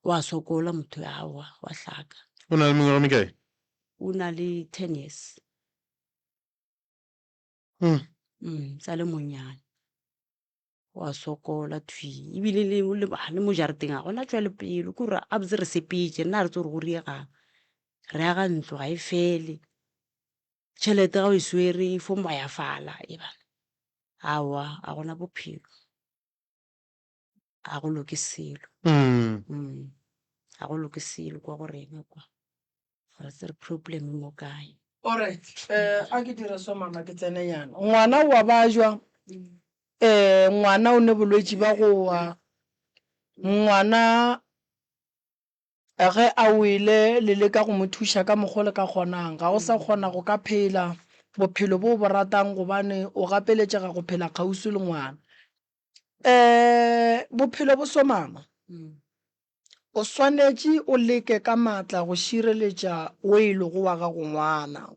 Wa sokola motho aowa wa hlaka. O na le mengwaga e mekae? O na le ten years. Mm. Sa le monnyane. Wa sokola thwi ebile le, le, le mo jarateng ga gona tšwelopele ke gore gabotse re sepetše nna ga re tsebe gore go riegang. Re aga ntlo ga e fele, tšhelete ga o e swere e fo moyafala e bana aowa ga gona bophelo. Ga go loke selo. Mm. Ga go loke selo kwa go rena kwa. Ga re tsebe problem e mo kae. Alright, eh, a ke dire so mama ke tsene nyana. Ngwana o a bajwa, eh, ngwana o ne bolwetši ba go wa, ngwana ge a wele le leka go mo thuša ka mokgo le ka kgonang, ga o sa kgona go ka phela bophelo bo o bo ratang gobane o gapeletšega go phela kgauswi le ngwana. Bophelo bo so mama, o swanetše o leke ka maatla go šireletša o e lego wa gago ngwana.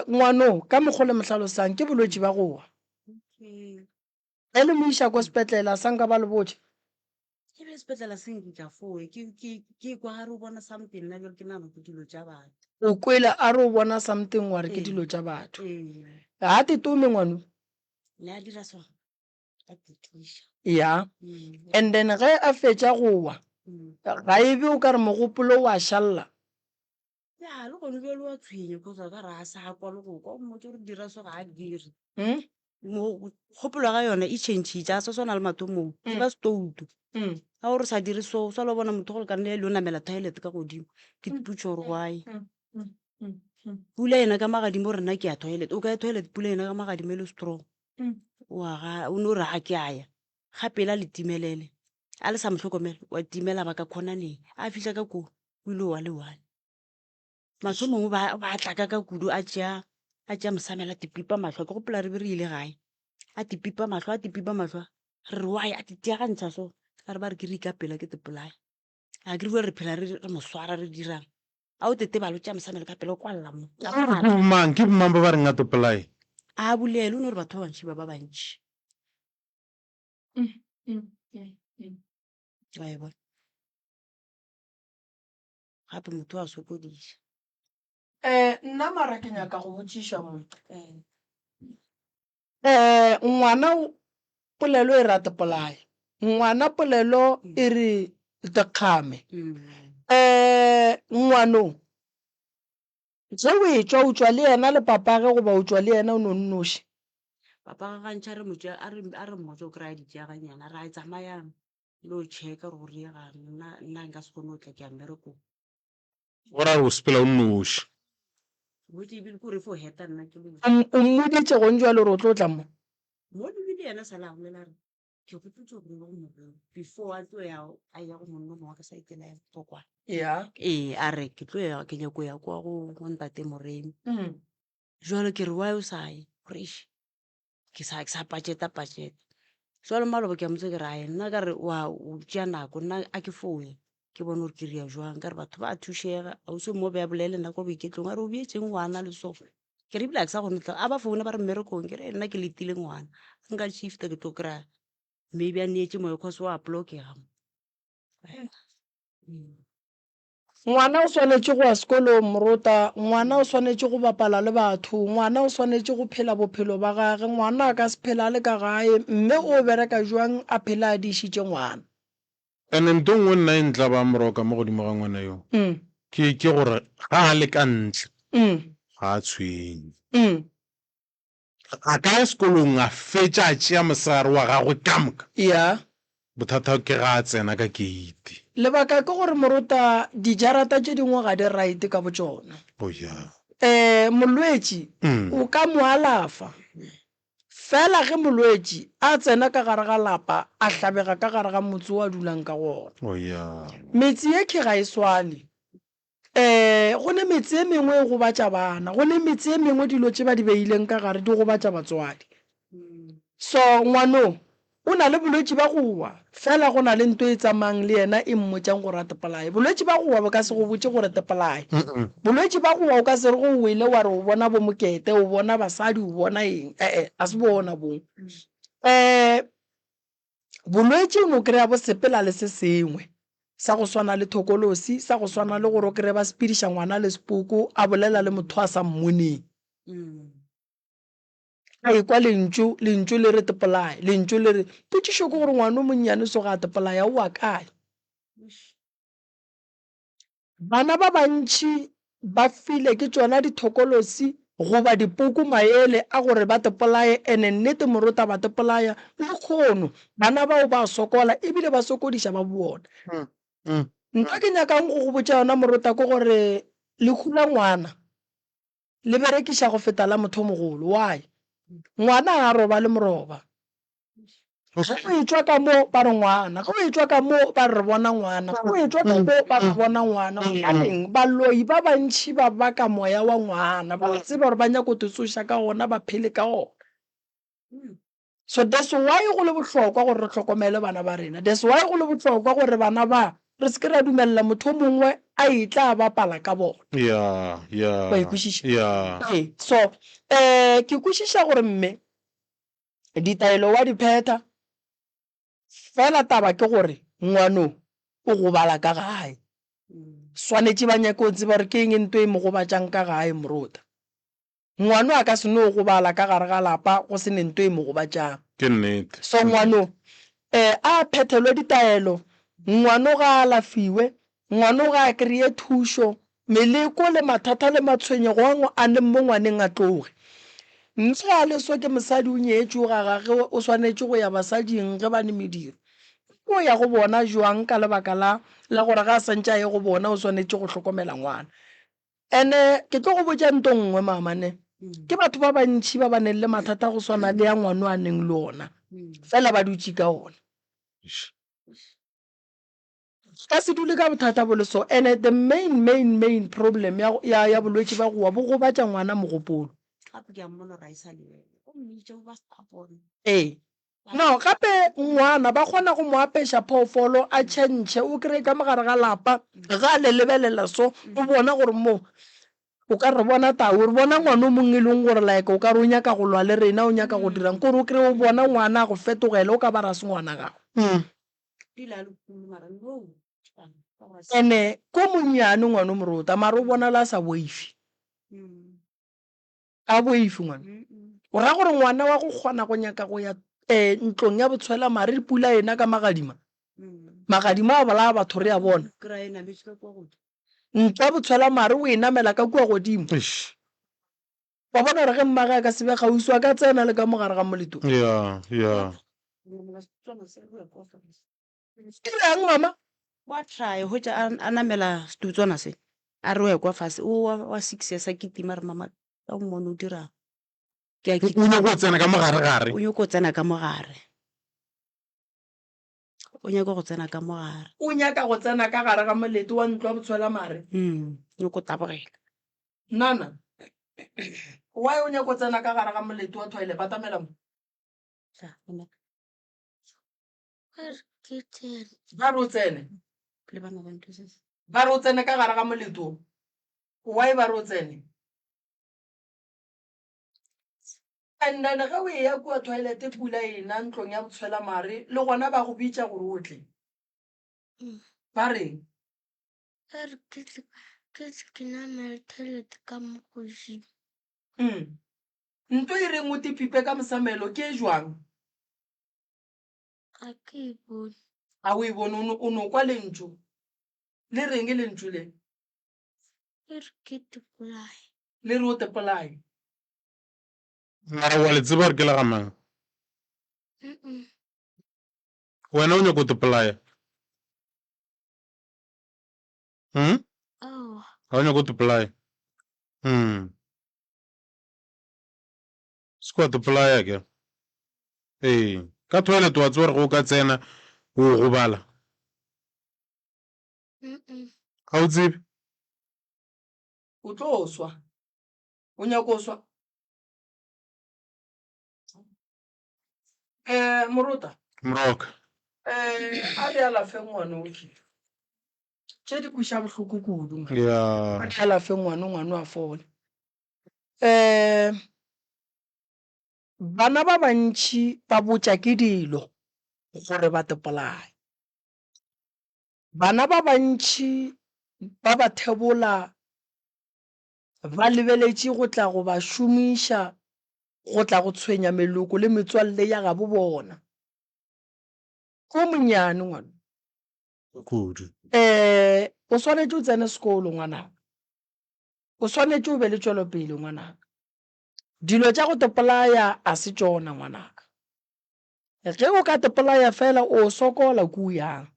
Ngwano ka mokgo le mo hlalosang ke bolwetši ba go wa. Ge le mo iša ko sepetlele a sa nka ba le botša. E be sepetlele se nkitša foe ke ke ke kwa a re o bona something nna bjale ke nagana ke dilo tša batho. O kwele a re o bona something wa re ke dilo tša batho. Ga tetome ngwano. Ne a dira so a tetiša. Ya and then ge a fetša go wa ga e be o ka re mogopolo wa šalla. Ya le gone bjale wa tshwenya cause a ka re a sa kwa le go kwa o mmotse gore dira so ga a dire. Kgopolo ya ga yona e changile a sa swana le mathomong e ba stoutu. Ga o re sa dire so o sa lo bona motho go lekane le o namela toilet ka godimo ke ipotša gore why. Pula ena ka magadimo gore nna ke ya toilet o ka ya toilet pula ena ka magadimo e le strong wa ga o no re ga ke a ya ga pele a le timelele a le sa mo hlokomele wa timela ba ka khonaneng a fihla ka koo o ile wa le one mahlo mongwe ba ba tla ka ka kudu a tšea a tšea mosamela tipipa mahlo ke gopola re be re ile gae a tipipa mahlo a tipipa mahlo re re why a titiagantšha so a re ba re ke re ikapela ke tepolaya a ke re re phela re re mo swara re dirang A o tetebale o tšea mosamelo ka pela o kwalela mo. Ke bomang, ke bomang ba ba reng a topolae? A bolele, o no re batho ba bantši ba ba bantši. Wa e bona? Gape motho a sokodiša. Eh, nna mara ke nyaka go botšiša mo. Eh, ngwana polelo e re a tepolaye. Ngwana polelo e re tekgame. Eh, ngwano ge o etšwa o tšwa le yena le papage goba o tšwa le yena o no nnoši? Papa ga gantši a re mo tšea, a re a re mmotse o kry-a ditšeaganyana, a re a tsamayang le o checka gore go diegang, nna nna nka se kgone go tla ke ya mmerekong. Go ra gore o sepela o nnoši. Botse ebile ke gore fo heta nna ke le. O mmoditše gong jwale gore o tlo tla mo? Mo ebile yena sa la bolela re. Ke gopotse gore go moreo before a tlo ya a ya go monna o mongwe ka saeteng la ya Botokwane. Ya. Ee, a re ke tlo ya ke nyako ya kwa go go ntate Moremi. Mm. Jwale ke re why o sa ye? Gore eish ke sa ke sa pajeta pajeta. Jwale maloba ke a motsa ke re ae nna ka re wa o tšea nako nna a ke foye ke bone gore ke ria jwang ka re batho ba thušega ausi o mo be a bolele nna kwa boiketlong a re o beetseng ngwana le so. Ke re ebile ga ke sa kgone tla a ba founa ba re mmerekong ke re nna ke letile ngwana nka shifta ke tlo kry-a maybe a neetse moya cause wa blokega mo. Ngwana o swanetše go ya sekolong morota, ngwana o swanetše go bapala le batho, ngwana o swanetše go phela bophelo ba gage, ngwana a ka se phele a le ka gae, mme o bereka jwang a phele a dišitše ngwana. Ene nto nngwe nna e ntlabang moroka mo godimo ga ngwana yo ke ke gore ga a le ka ntle ga a tshwenye. A ka ya sekolong a fetša a tšea mosegare wa gagwe ka moka. Ya. Bothata ke ga a tsena ka keiti. Lebaka ke gore morota dijarata tše dingwe ga di right ka botšona. Oh ya. Molwetši o ka mo alafa Fela ge molwetši a tsena ka gare ga lapa, a hlabega ka gare ga motse wo a dulang ka go ona. Oh ya. Metse ye khe ga e swane. Ee, go ne metse e mengwe e gobatša bana, go ne metse e mengwe dilo tše ba di beileng ka gare di gobatša batswadi. So ngwano o na le bolwetši ba go wa, fela go na le nto e tsamayang le yena e mmotšang gore a tepolaye. Bolwetši ba go wa bo ka se go botše gore tepolaye. Bolwetši ba go wa o ka se re ge o wele wa re o bona bo mokete, o bona basadi, o bona eng. E-e, ga se bona boo. Um bolwetši o no kry-a bo sepela le se sengwe sa go swana le thokolosi, sa go swana le gore o kry-e ba sepediša ngwana le sepoko a bolela le motho a sa mmoneng. A ekwa lentšu, lentšu le re tepolaye, lentšu le re. Potšišo ke gore ngwana o monnyane so ga a tepolaya o wa kae? Bana ba bantši ba file ke tšona dithokolosi goba dipoko maele a gore ba tepolaye ene nnete morota ba tepolaya lekgono bana bao ba sokola ebile ba sokodiša ba bona. Ntho ke nyakang go go botša yona morota ke gore lehu la ngwana Le berekiša go feta la motho o mogolo. Why? Ngwana ga a robale moroba. Ge o etšwa ka mo ba re ngwana, ge o etšwa ka mo ba re re bona ngwana, ge o etšwa ka mo ba re bona ngwana. Gobaneng? Baloi ba bantši ba baka moya wa ngwana, ba tseba gore ba nyako te tsoša ka ona ba phele ka ona. So that's why go le bohlokwa gore re hlokomele bana ba rena. That's why go le bohlokwa gore bana ba re se ke ra dumelela motho o mongwe a etla a bapala ka bona. Yeah, yeah. Wa e kwešiša? Yeah. Ee, so eh ke kwešiša gore mme ditaelo wa di phetha, fela taba ke gore ngwano o gobala ka gae. Swanetše ba nyake go tseba gore ke eng nto e mo gobatšang ka gae morota. Ngwano a ka se no gobala ka gare ga lapa go se ne nto e mo gobatšang. Ke nnete. So ngwano eh a phethelwe ditaelo, ngwano ga a alafiwe, ngwano ga a kreye thušo, meleko le mathata le matshwenyego a ngwe a leng mo ngwaneng a tloge. Mme ga a le so ke mosadi o nyetšwe ga gage o swanetše go ya basading ge ba ne mediro. O ya go bona jwang ka lebaka la la gore ga a santše a ye go bona o swanetše go hlokomela ngwana. Ene ke tlo go botša nto nngwe mama ne, ke batho ba bantši ba ba neng le mathata go swana le ya ngwano a neng le ona, fela ba dutše ka ona. Ka se dule ka bothata bo le so. Ene the main main main problem ya ya ya bolwetši ba go wa bo gobatša ngwana mogopolo. Gape ke a mmona gore a e sa le o mmitša o ba stubborn. Ee. No, gape ngwana ba kgona go mo apeša phoofolo a tšhentšhe, o kry-e ka mo gare ga lapa ge a le lebelela so o bona gore mo o ka re bona tau, re bona ngwana o mongwe e leng gore like o ka re o nyaka go lwa le rena, o nyaka go dirang, kore o kry-e o bona ngwana a go fetogela o ka ba ra se ngwana gago. Ene ko monnyane ngwana o morota mara o bonala a sa boife. A boife ngwana. O ra gore ngwana wa go kgona go nyaka go ya um ntlong ya botshwela mare pula ena ka magadima. Magadima a bolaya batho re a bona. Ntlo ya botshwela mare o e namela ka kua godimo. Wa bona gore ge mmage a ka se be kgauswi a ka tsena le ka mo gare ga moleto. Yeah, yeah. Ke reng mama? Wa try hwetša a a namela setutswana se a re o ya kwa fase o wa wa six years a kitima a re mama ka o mmone o dirang ke a O nyako tsena ka mogare gare. o nyako tsena ka mogare. O nyaka go tsena ka mo gare. O nyaka go tsena ka gare ga molete wa ntlo ya botshwelamare? Mm, nyoko tabogela. Nana, why o nyaka go tsena ka gare ga molete wa toilet? Batamela mo. Tla, bona. Ba re ke tsene. Ba re o tsene. Le bana ba ntho se. Ba re o tsene ka gare ga molete o. Why ba re o tsene? And then ge o eya kua toilet pula e na ntlong ya botshwelamare le gona ba go bitša gore o tle. Ba reng? Ba re ke tle ke tle ke namele toilet ka mo godimo. Mm. Nto e reng o te pipe ka mosamelo ke e jwang? Ga ke e bone. Ga o e bone o no, o no kwa lentšu. Le reng lentšu le? Le re ke te polaye. Le re o te polaye. Mara wa le tseba gore ke la ga mang? Mm-mm. Wena o nyaka go te polaya? Hmm? Aowa. Ga o nyaka go te polaya? Hmm. Se kwa te polaya ke. Ee. Ka toilet wa tseba gore ge o ka tsena o gobala. Mm-mm. Ga o tsebe? O tlo swa. O nyaka go swa? Eh, Morota. Moroka. Eh, a re alafe ngwana o ke. Tše di kweša bohloko kudu. man. Ya. A re alafe ngwana, ngwana a fole. Eh, bana ba bantši ba botša ke dilo gore ba te polaye. Bana ba bantši ba ba thebola ba lebeletše go tla go ba šomiša go tla go tshwenya meloko le metswalle ya gabo bona. Ke o monnyane ngwana. Kudu. Eh, o swanetše o tsene sekolo ngwanaka. O swanetše o be le tšwelopele ngwanaka. Dilo tša go te polaya a se tšona ngwanaka. Ge o ka te polaya fela o sokola ko o yang.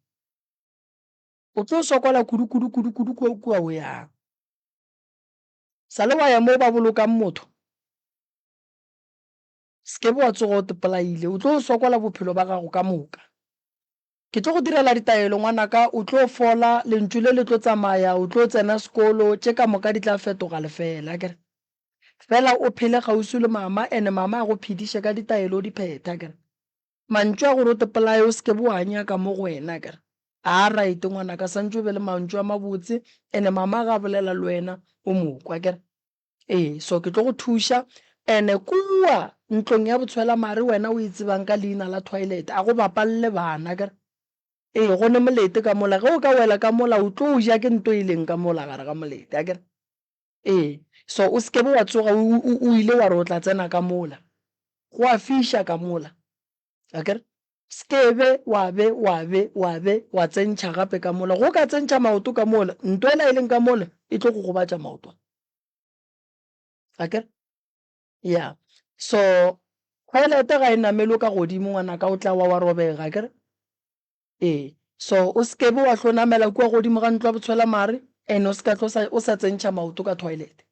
O tlo sokola kudu kudu kudu kudu kua kua o yang. Sa le wa ya mo ba bolokang motho. Se ke be wa tsoga o te polaile. O tlo sokola bophelo ba gago ka moka. Ke tlo go direla ditaelo ngwanaka, o tlo fola, lentšu le le tlo tsamaya, o tlo tsena sekolo, tše ka moka di tla fetoga lefeela, akere? Fela o phele kgauswi le mama ene mama a go phediše ka ditaelo o di phethe, akere? Mantšu a gore o te polaye o se ke be wa nyaka mo go wena, akere? A right ngwanaka, santše o be le mantšu a mabotse ene mama ga a bolela le wena o mo kwa, akere? Ee, so ke tlo go thuša. Ene kua ntlong ya botshwelamare wena o e tsebang ka leina la toilet, a go bapalle bana, akere? Ee, go ne molete ka mola, ge o ka wela ka mola o tlo ja ke nto e leng ka mola gare ga molete, akere? Ee, so o se ke be wa tsoga o, o, o ile wa re o tla tsena ka mola. Go a fiša ka mola, akere? Se ke be wa be wa be wa be wa tsentšha gape ka mola. Ge o ka tsentšha maoto ka mola, nto ela e leng ka mola e tlo go gobatša maoto a. Akere? Ya. So, toilet ga e namelwe ka godimo ngwanaka, o tla wa wa robega, akere? Ee. So, o se ke be wa hlo namela kua godimo ga ntlo ya botshwelamare and o se ka tlo sa, o sa tsentšha maoto ka toilet.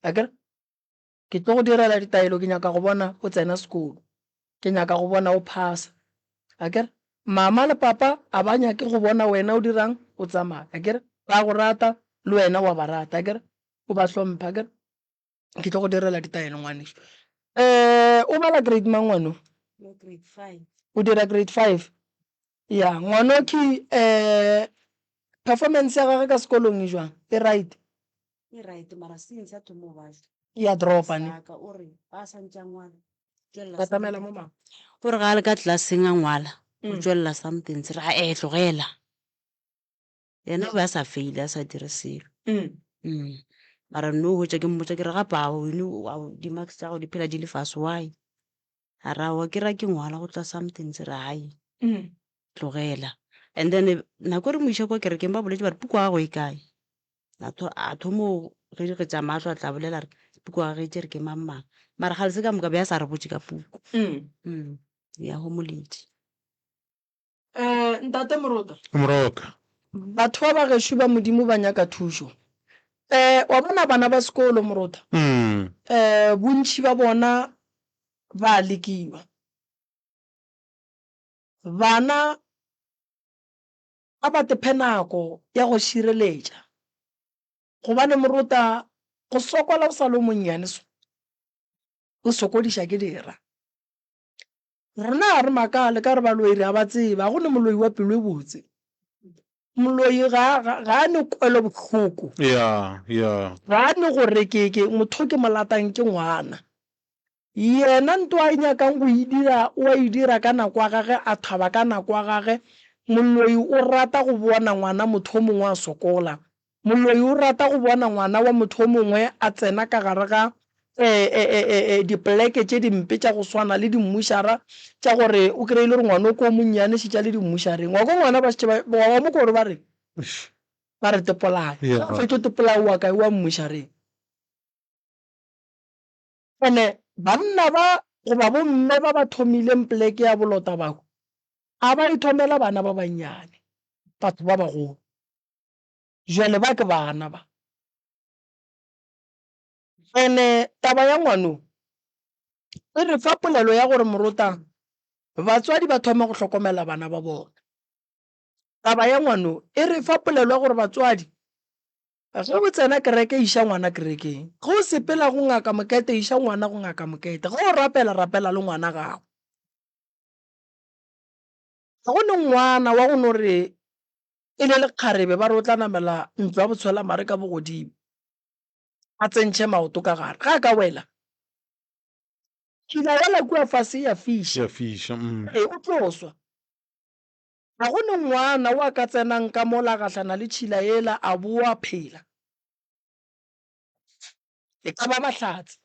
Akere? Ke tlo go direla ditaelo, ke nyaka go bona o tsena sekolo. Ke nyaka go bona o phasa. Akere? Mama le papa a ba nyake go bona wena o dirang, o tsamaya. Akere? Ba go rata, le wena wa ba rata. Akere? O ba hlompha. Akere? Ke tlo go direla ditaelo ngwanešu. Um o bala grade mang ngwano? O dira grade five? Ya, ngwanokhi um performance ya gagwe ka sekolong e jwang? E right? E right mara since a thoma go bajwa. Ya dropa ne. Saka o re ba sa ntše a ngwala. Tšwelela Batamela mo mama. O re ga a le ka classeng a ngwala o tšwelela something se re a eh tlogela. Yena o be a sa faile a sa dire selo. Mm. Mara no hwetša ke mmotša ke re gape a o di marks tša gago di phela di le fase why? A re aowa ke ra ke ngwala go tla something se re hai tlogela. And then nako e re mo iša kwa kerekeng ba boletše ba re puku ya gago e kae? A tho a thomo ge re tšama a tlo a tla bolela re puku ya gage e tšere ke mang mang. Mara kgale se ka moka be a sa re botše ka puku. Mm. Ya homoletše. Eh, Ntate Morota. Moroka. Batho ba ba gešo ba Modimo ba nyaka thušo. Eh, wa bona bana ba sekolo, Morota. Mm. Eh, bontši ba bona ba lekiwa. Bana. A ba tephe nako ya go šireletša. Gobane morota go sokola o sa le o monnyane so, o sokodiša ke dira. Rena ga re makale ka gore baloi re a ba tseba, ga go ne moloi wa pelo e botse. Moloi ga, ga, ga a ne kwelobohloko. Ya, ya. Ga a ne gore ke, ke, motho ke mo latang ke ngwana. Yena nto a e nyakang go e dira, o a e dira ka nako ya gage, a thaba ka nako ya gage. Moloi o rata go bona ngwana motho o mongwe a sokola. Moloi o rata go bona ngwana wa motho o mongwe a tsena ka gare ga dipoleke tše dimpe tša go swana le dimmušara tša gore o kry-e le gore ngwana o ko o monnyane šetše a le dimmušareng. Wa kwa ngwana ba šetše ba, wa mo kwa gore ba reng? Ba re tepolaya. Ge a fetša go tepolaya o wa kae? O wa mmušareng. Ene banna ba goba bomme ba ba thomileng poleke ya bolota bahu a ba ithomela bana ba bannyane, batho ba bagolo. Jwale ba ke bana ba. Ene taba ya ngwano e re fa polelo ya gore morota batswadi ba thome go hlokomela bana ba bona. Taba ya ngwano e re fa polelo ya gore batswadi Ge o tsena kereke iša ngwana kerekeng. Ge o sepela go ngaka mokete iša ngwana go ngaka mokete. Ge o rapela rapela le ngwana gago. Ga go ne ngwana wa go no re e le lekgarebe ba re o tla namela ntlo ya botshwela mare ka bogodimo a tsentšhe maoto ka gare. Ge a ka wela tšhila yela kua fase ya fiša. Ya fiša. Mm. Ee, o tlo swa. Ga go ne ngwana wo a ka tsenang ka mola a gahlana le tšhila yela a boa a phela. E ka ba mahlatse.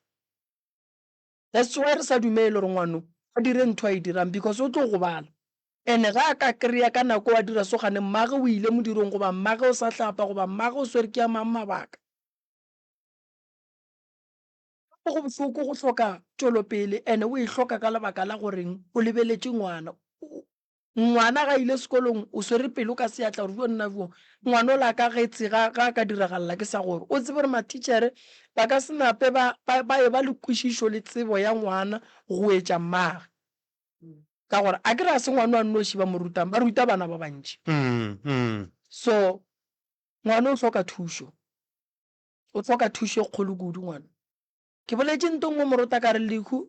That's why re sa dumele gore ngwano a dire ntho a e dirang because o tlo gobala. And ge a ka kry-a ka nako a dira so gane mmage o ile modirong goba mmage o sa hlapa goba mmage o swere ke a mang mabaka. Go bohloko go hloka tšwelopele and o e hloka ka lebaka la goreng o lebeletše ngwana. Ngwana ga a ile sekolong o swere pelo ka seatla gore jo nna jo ngwana ola ka getse ga ga a ka diragalela ke sa gore o tsebe gore mathitšhere ba ka se nape ba ba ba eba le kwešišo le tsebo ya ngwana go etša mmagwe ka gore a ke re ga se ngwana a nnoši ba mo rutang ba ruta bana ba bantši so ngwana o hloka thušo o hloka thušo e kgolo kudu ngwana ke boletše nto nngwe morota ka re lehu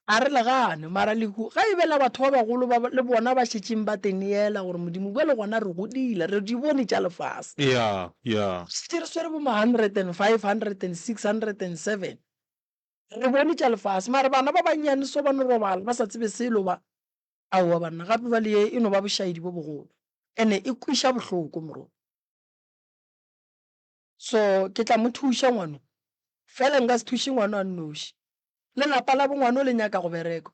A re le gane, mara lehu ga e be la batho ba bagolo ba le bona ba šetšeng ba te neela gore Modimo bjale gona re godile, re di bone tša lefase. Ya, ya. Re šetše re swere bo ma 105, 106, 107. Re bone tša lefase, mara bana ba bannyane so ba no robala ba sa tsebe selo ba. Aowa banna, gape bjale ye e no ba bošaedi bo bogolo. Ene e kweša bohloko morwa. So ke tla mo thuša ngwano, fela nka se thuše ngwano a nnoši. Le lapa la bongwano le nyaka go bereka.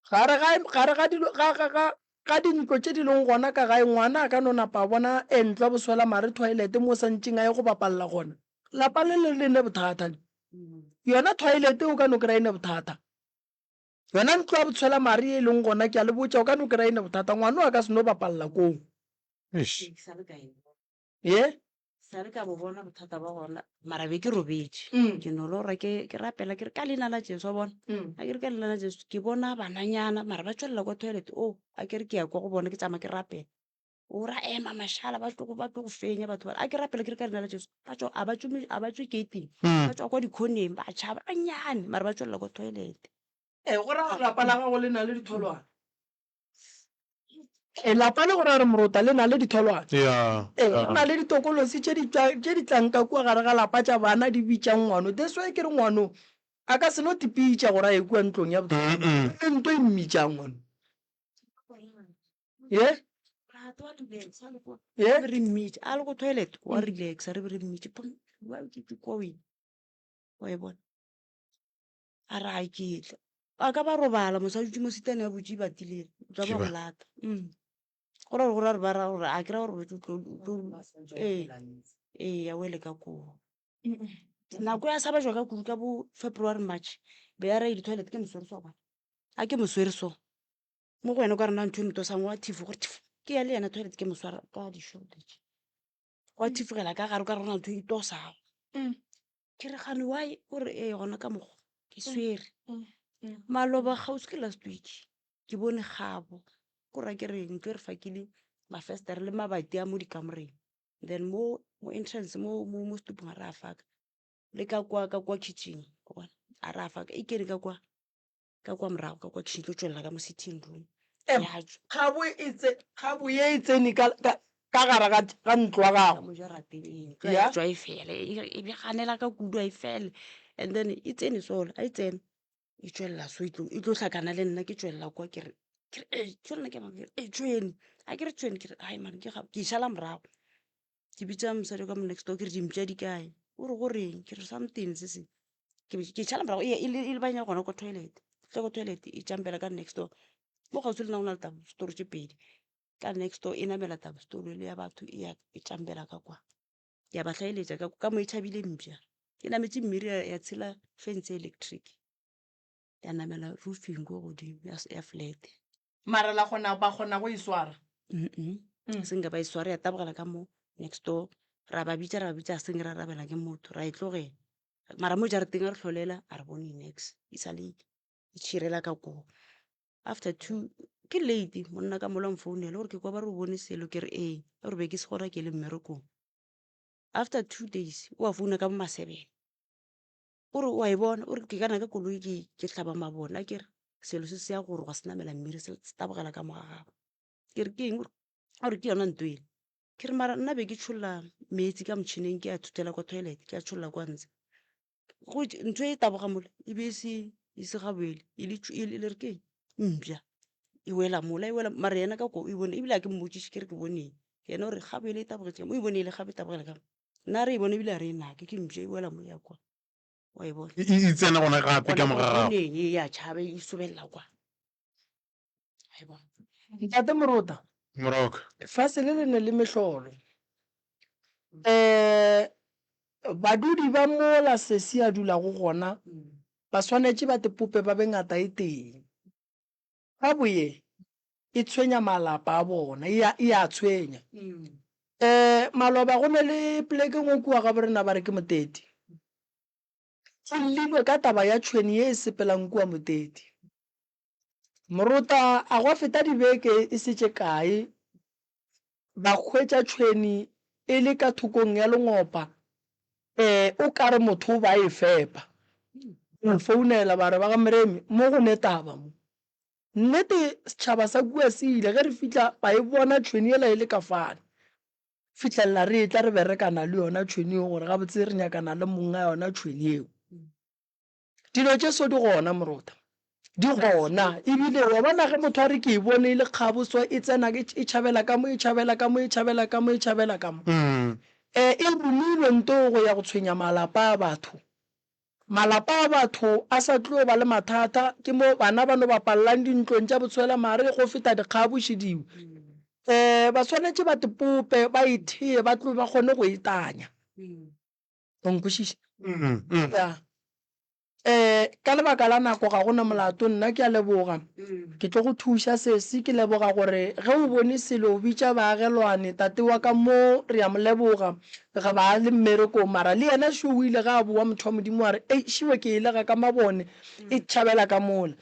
Gare ga, gare ga dilo, ga, ga, ga, ga dintlo tše di leng gona ka gae, ngwana a ka no napa a bona e ntlo ya boswela mare toilet mo santšeng a ye go bapalela gona. Lapa le le le ne bothata le. Yona toilet o ka no kry-a e ne bothata. Yona ntlo ya botshwela mare ye e leng gona, ke a le botša, o ka no kry-a e ne bothata. Ngwano a ka se no bapalela koo. Eish. Ye? Sa le ka bo bona bothata ba gona mara be ke robetše ke no lora ke ke rapela ke re ka leina la Jesu wa bona a ke re ka leina la Jesu ke bona bananyana mara ba tšwelela kwa toilet o a ke re ke ya kwa go bona ke tsamaya ke rapela o ra ema mashala ba tlo ba tlo go fenya batho ba a ke rapela ke re ka leina la Jesu ba tšwa a ba tšwe a ba tšwe gating ba tšwa kwa dikhoneng ba tšhaba bannyane mara ba tšwelela kwa toilet. Ee, go ra gore lapa la gago le na le ditholwana. Ee, lapa le go ra gore morota le na le ditholwana. Yeah, Ee, go yeah. na le ditokolosi tše di tšwa, tše di tlang ka kua gare ga lapa tša bana di bitšang ngwano. That's why ke re ngwano a ka se no tipitša gore a ye kua ntlong ya bohloko. Mm-mm. Ke nto e mmitšang ngwano. Ye? Molato wa relaxa le kwa. Ye? Re be re mmitša a le ko toilet wa relaxa re be re mmitše pum wa ke ke kwa o ile wa e bona. A re a ke tle. A ka ba robala mosadi o tše mo sitane ya butše e batilele o tla ba go lata. Mm. Go ra gore go ra gore ba ra gore a ke ra gore o tlo tlo ee ee ya wele ka koo. Nako ya sa ba jwa ka kudu ka bo February March be ya re di-toilet ke moswere so bona. A ke moswere so. Mo go wena o ka re na ntho e motosang wa thifo gore thifo ke ya le yena toilet ke moswara ka di-shoulder tše. Wa thifogela ka gare o ka re go na ntho e tosago. Ke re gane why o re ee gona ka mokgwa ke swere. Maloba kgauswi ke last week ke bone kgabo ko ra ke re ntlo e re fakile Mafestere le mabati a mo dikamoreng. Then mo mo entrance mo mo mo setupung a re a faka. Le ka kwa ka kwa kitchen, wa bona? A re a faka. E kene ka kwa ka kwa morago ka kwa kitchen e tlo tšwelela ka mo sitting room. Em, Ya tšwa. kgabo e tse kgabo ye e tsene ka ka ka gare ga ga ntlo ya Ka gago. mo jarateng ee, ntlo Ya. ya tšwa e fele e e beganela ka kudu a e fele and then e tsene sola a e tsene e tšwelela so e tlo e tlo hlakana le nna ke tšwelela kwa ke re ke re ee tšo nna ke mang ke re ee tšhwene a ke re tšhwene ke re hai man ke ga ke e šala morago ke bitša mosadi wa ka mo next door ke re dimpša di kae o re goreng ke re something se se ke be ke šala morago e e e lebanya gona kwa toilet tle kwa toilet e jumpela ka next door mo kgauswi le nna go na le taba store tše pedi ka next door e namela taba store ele ya batho e ya e jumpela ka kwa ya ba hlaeletša ka ka mo e tšhabile mpša e nametše mmiri ya, ya tshela fence electric ya namela roofing ko godimo ya, ya flat Mara la kgona ba kgona go e swara. Mm se nka ba e swara ya tabogela ka mo next door ra ba bitša ra ba bitša a seng ra arabela ke motho ra e tlogela mara mo jarateng a re hlolela a re bone niks e sale e tšhirela ka koo after two ke late monna ka mola mfounela gore ke kwa ba re o bone selo ke re ee gore be ke se gona ke le mmerekong after 2 days o a founa ka bo ma-seven o re o a e bona o re ke kana ka koloi ke ke hlaba mabone a ke re selo se se ya gore gwa se namela mmiri se se tabogela ka mo ga gago ke re ke eng o re ke yona nto ele ke re mara nna be ke tšholla meetse ka motšhineng ke a thutela kwa toilet ke a tšholla kwa ntshe go ntho e taboga mola e be e se e se gaboele e le e le re ke eng mpša e wela mola e wela mara yena ka ko o e bone ebile a ke mmotšiše ke re ke bone eng yena o re gaboele e tabogetše ka mo o e bone e le gabe e tabogela ka mo nna re e bone ebile a re e nake ke mpša e wela mo ya kwa wa e bona E e tsena gona gape ka gona mo kwa ga gago. koneng e ya tšhaba e sobelela kwa wa e bona Ntate Morota, Moroka. lefase le le ne le mehlolo. Um badudi ba mola Sesi a dulago gona ba swanetše ba tepope ba be ngata e tee. Kgwebo ye e tshwenya malapa a bona, e a, e a tshwenya. Um maloba go ne le poleke nngwe kua ga borena ba re ke Moteti. Go llilwe ka taba ya tšhwene ye e sepelang kua Moteti. Morota a gwa feta dibeke e se tše kae ba hwetša tšhwene e le ka thokong ya lengopa, um o ka re motho o ba e fepa. Ba founela ba re, Ba ga Moremi, mo go ne taba mo. Nnete setšhaba sa kua se ile, ge re fihla ba e bona tšhwene yela e le ka fale. Fihlelela re etla re berekana le yona tšhwene yeo gore gabotse re nyakana le monga yona tšhwene yeo. Dilo tše so di gona Morota. Di gona. Ebile wa bona ge motho a re ke e bone e le kgabo so e tsena e tšhabela ka mo e tšhabela ka mo e tšhabela ka mo e tšhabela ka mo. E romilwe nto go ya go tshwenya malapa a batho. Malapa a batho a sa tlo ba le mathata ke mo bana ba no bapalelang dintlong tša botshwela mare go feta dikgabo šidiwe. Ba swanetše ba tepope ba e thee ba tlo ba kgone go e tanya. O nkwešiša? Ya. Um ka lebaka la nako ga go na molato, nna ke a leboga. Ke tlo go thuša sesi, ke leboga gore ge o bone selo o bitša baagelwane, tate wa ka mo re a mo leboga, ga ba le mmerekong mara le yena šo o ile ge a bowa motho wa Modimo a re ei šiwe ke e lega ka mabone e tšhabela ka mola.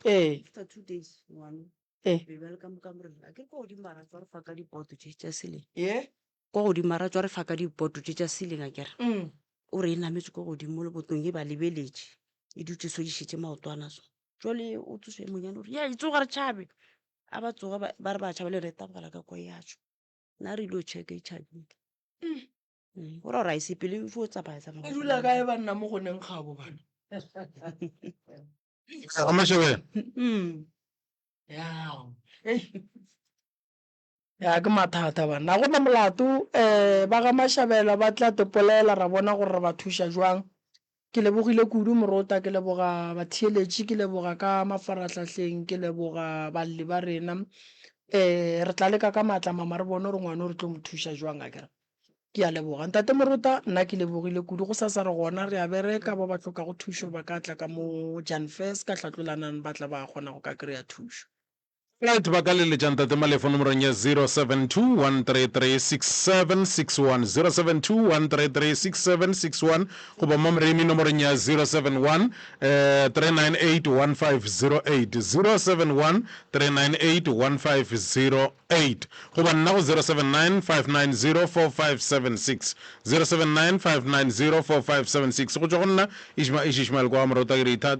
Ee. After 2 days ngwana Ee. be ba le ka mo kamoreng a ke re kwa godimo ba ra tswa re fa ka dipoto tše tša ceiling. Ye. Kwa godimo a ra tswa re fa ka dipoto tše tša ceiling a kere. O re e nametše ko godimo mo lebotong e ba lebeletše e dutše so e šetše maotwana so. Jwale o tsoša e monyane o re ye tsoga re tšhabe. A ba tsoga ba re ba tšhaba le yona e tabogela ka kwa ya tšwa. Nna re ile checka e tšhabile. Go ra gore a e sepele e fo tsamaya tsamaya. E dula kae banna mo go neng kgabo bana? Ga Mašabela. Ya. Ei. Ya ke mathata banna. Ga gona molato um ba ga Mashabela ba tla tepolela ra bona gore re ba thuša jwang. Ke lebogile kudu Morota, ke leboga batheeletši, ke leboga ka mafarahlahleng, ke leboga balli ba rena. Um re tla leka ka maatla mama re bone gore ngwana o re tlo mo thuša jwang akere. Ke a leboga Ntate Morota, nna ke lebogile kudu. Gosasa re gona re a bereka, ba ba hlokago thušo ba ka tla ka mo Jan Fest ka Hlatlolanang ba tla ba kgona go ka kry-a thušo. Right, ba ka leletša Ntate Malefo nomorong ya 0721336761, 0721336761, goba Mamremi nomorong ya 071 eh, 3981508, 071 3981508, goba nna go 079 590 4576, 079 590 4576. Go tšwa go nna Ishma Ish Ishmael kwa Morota ke re itha.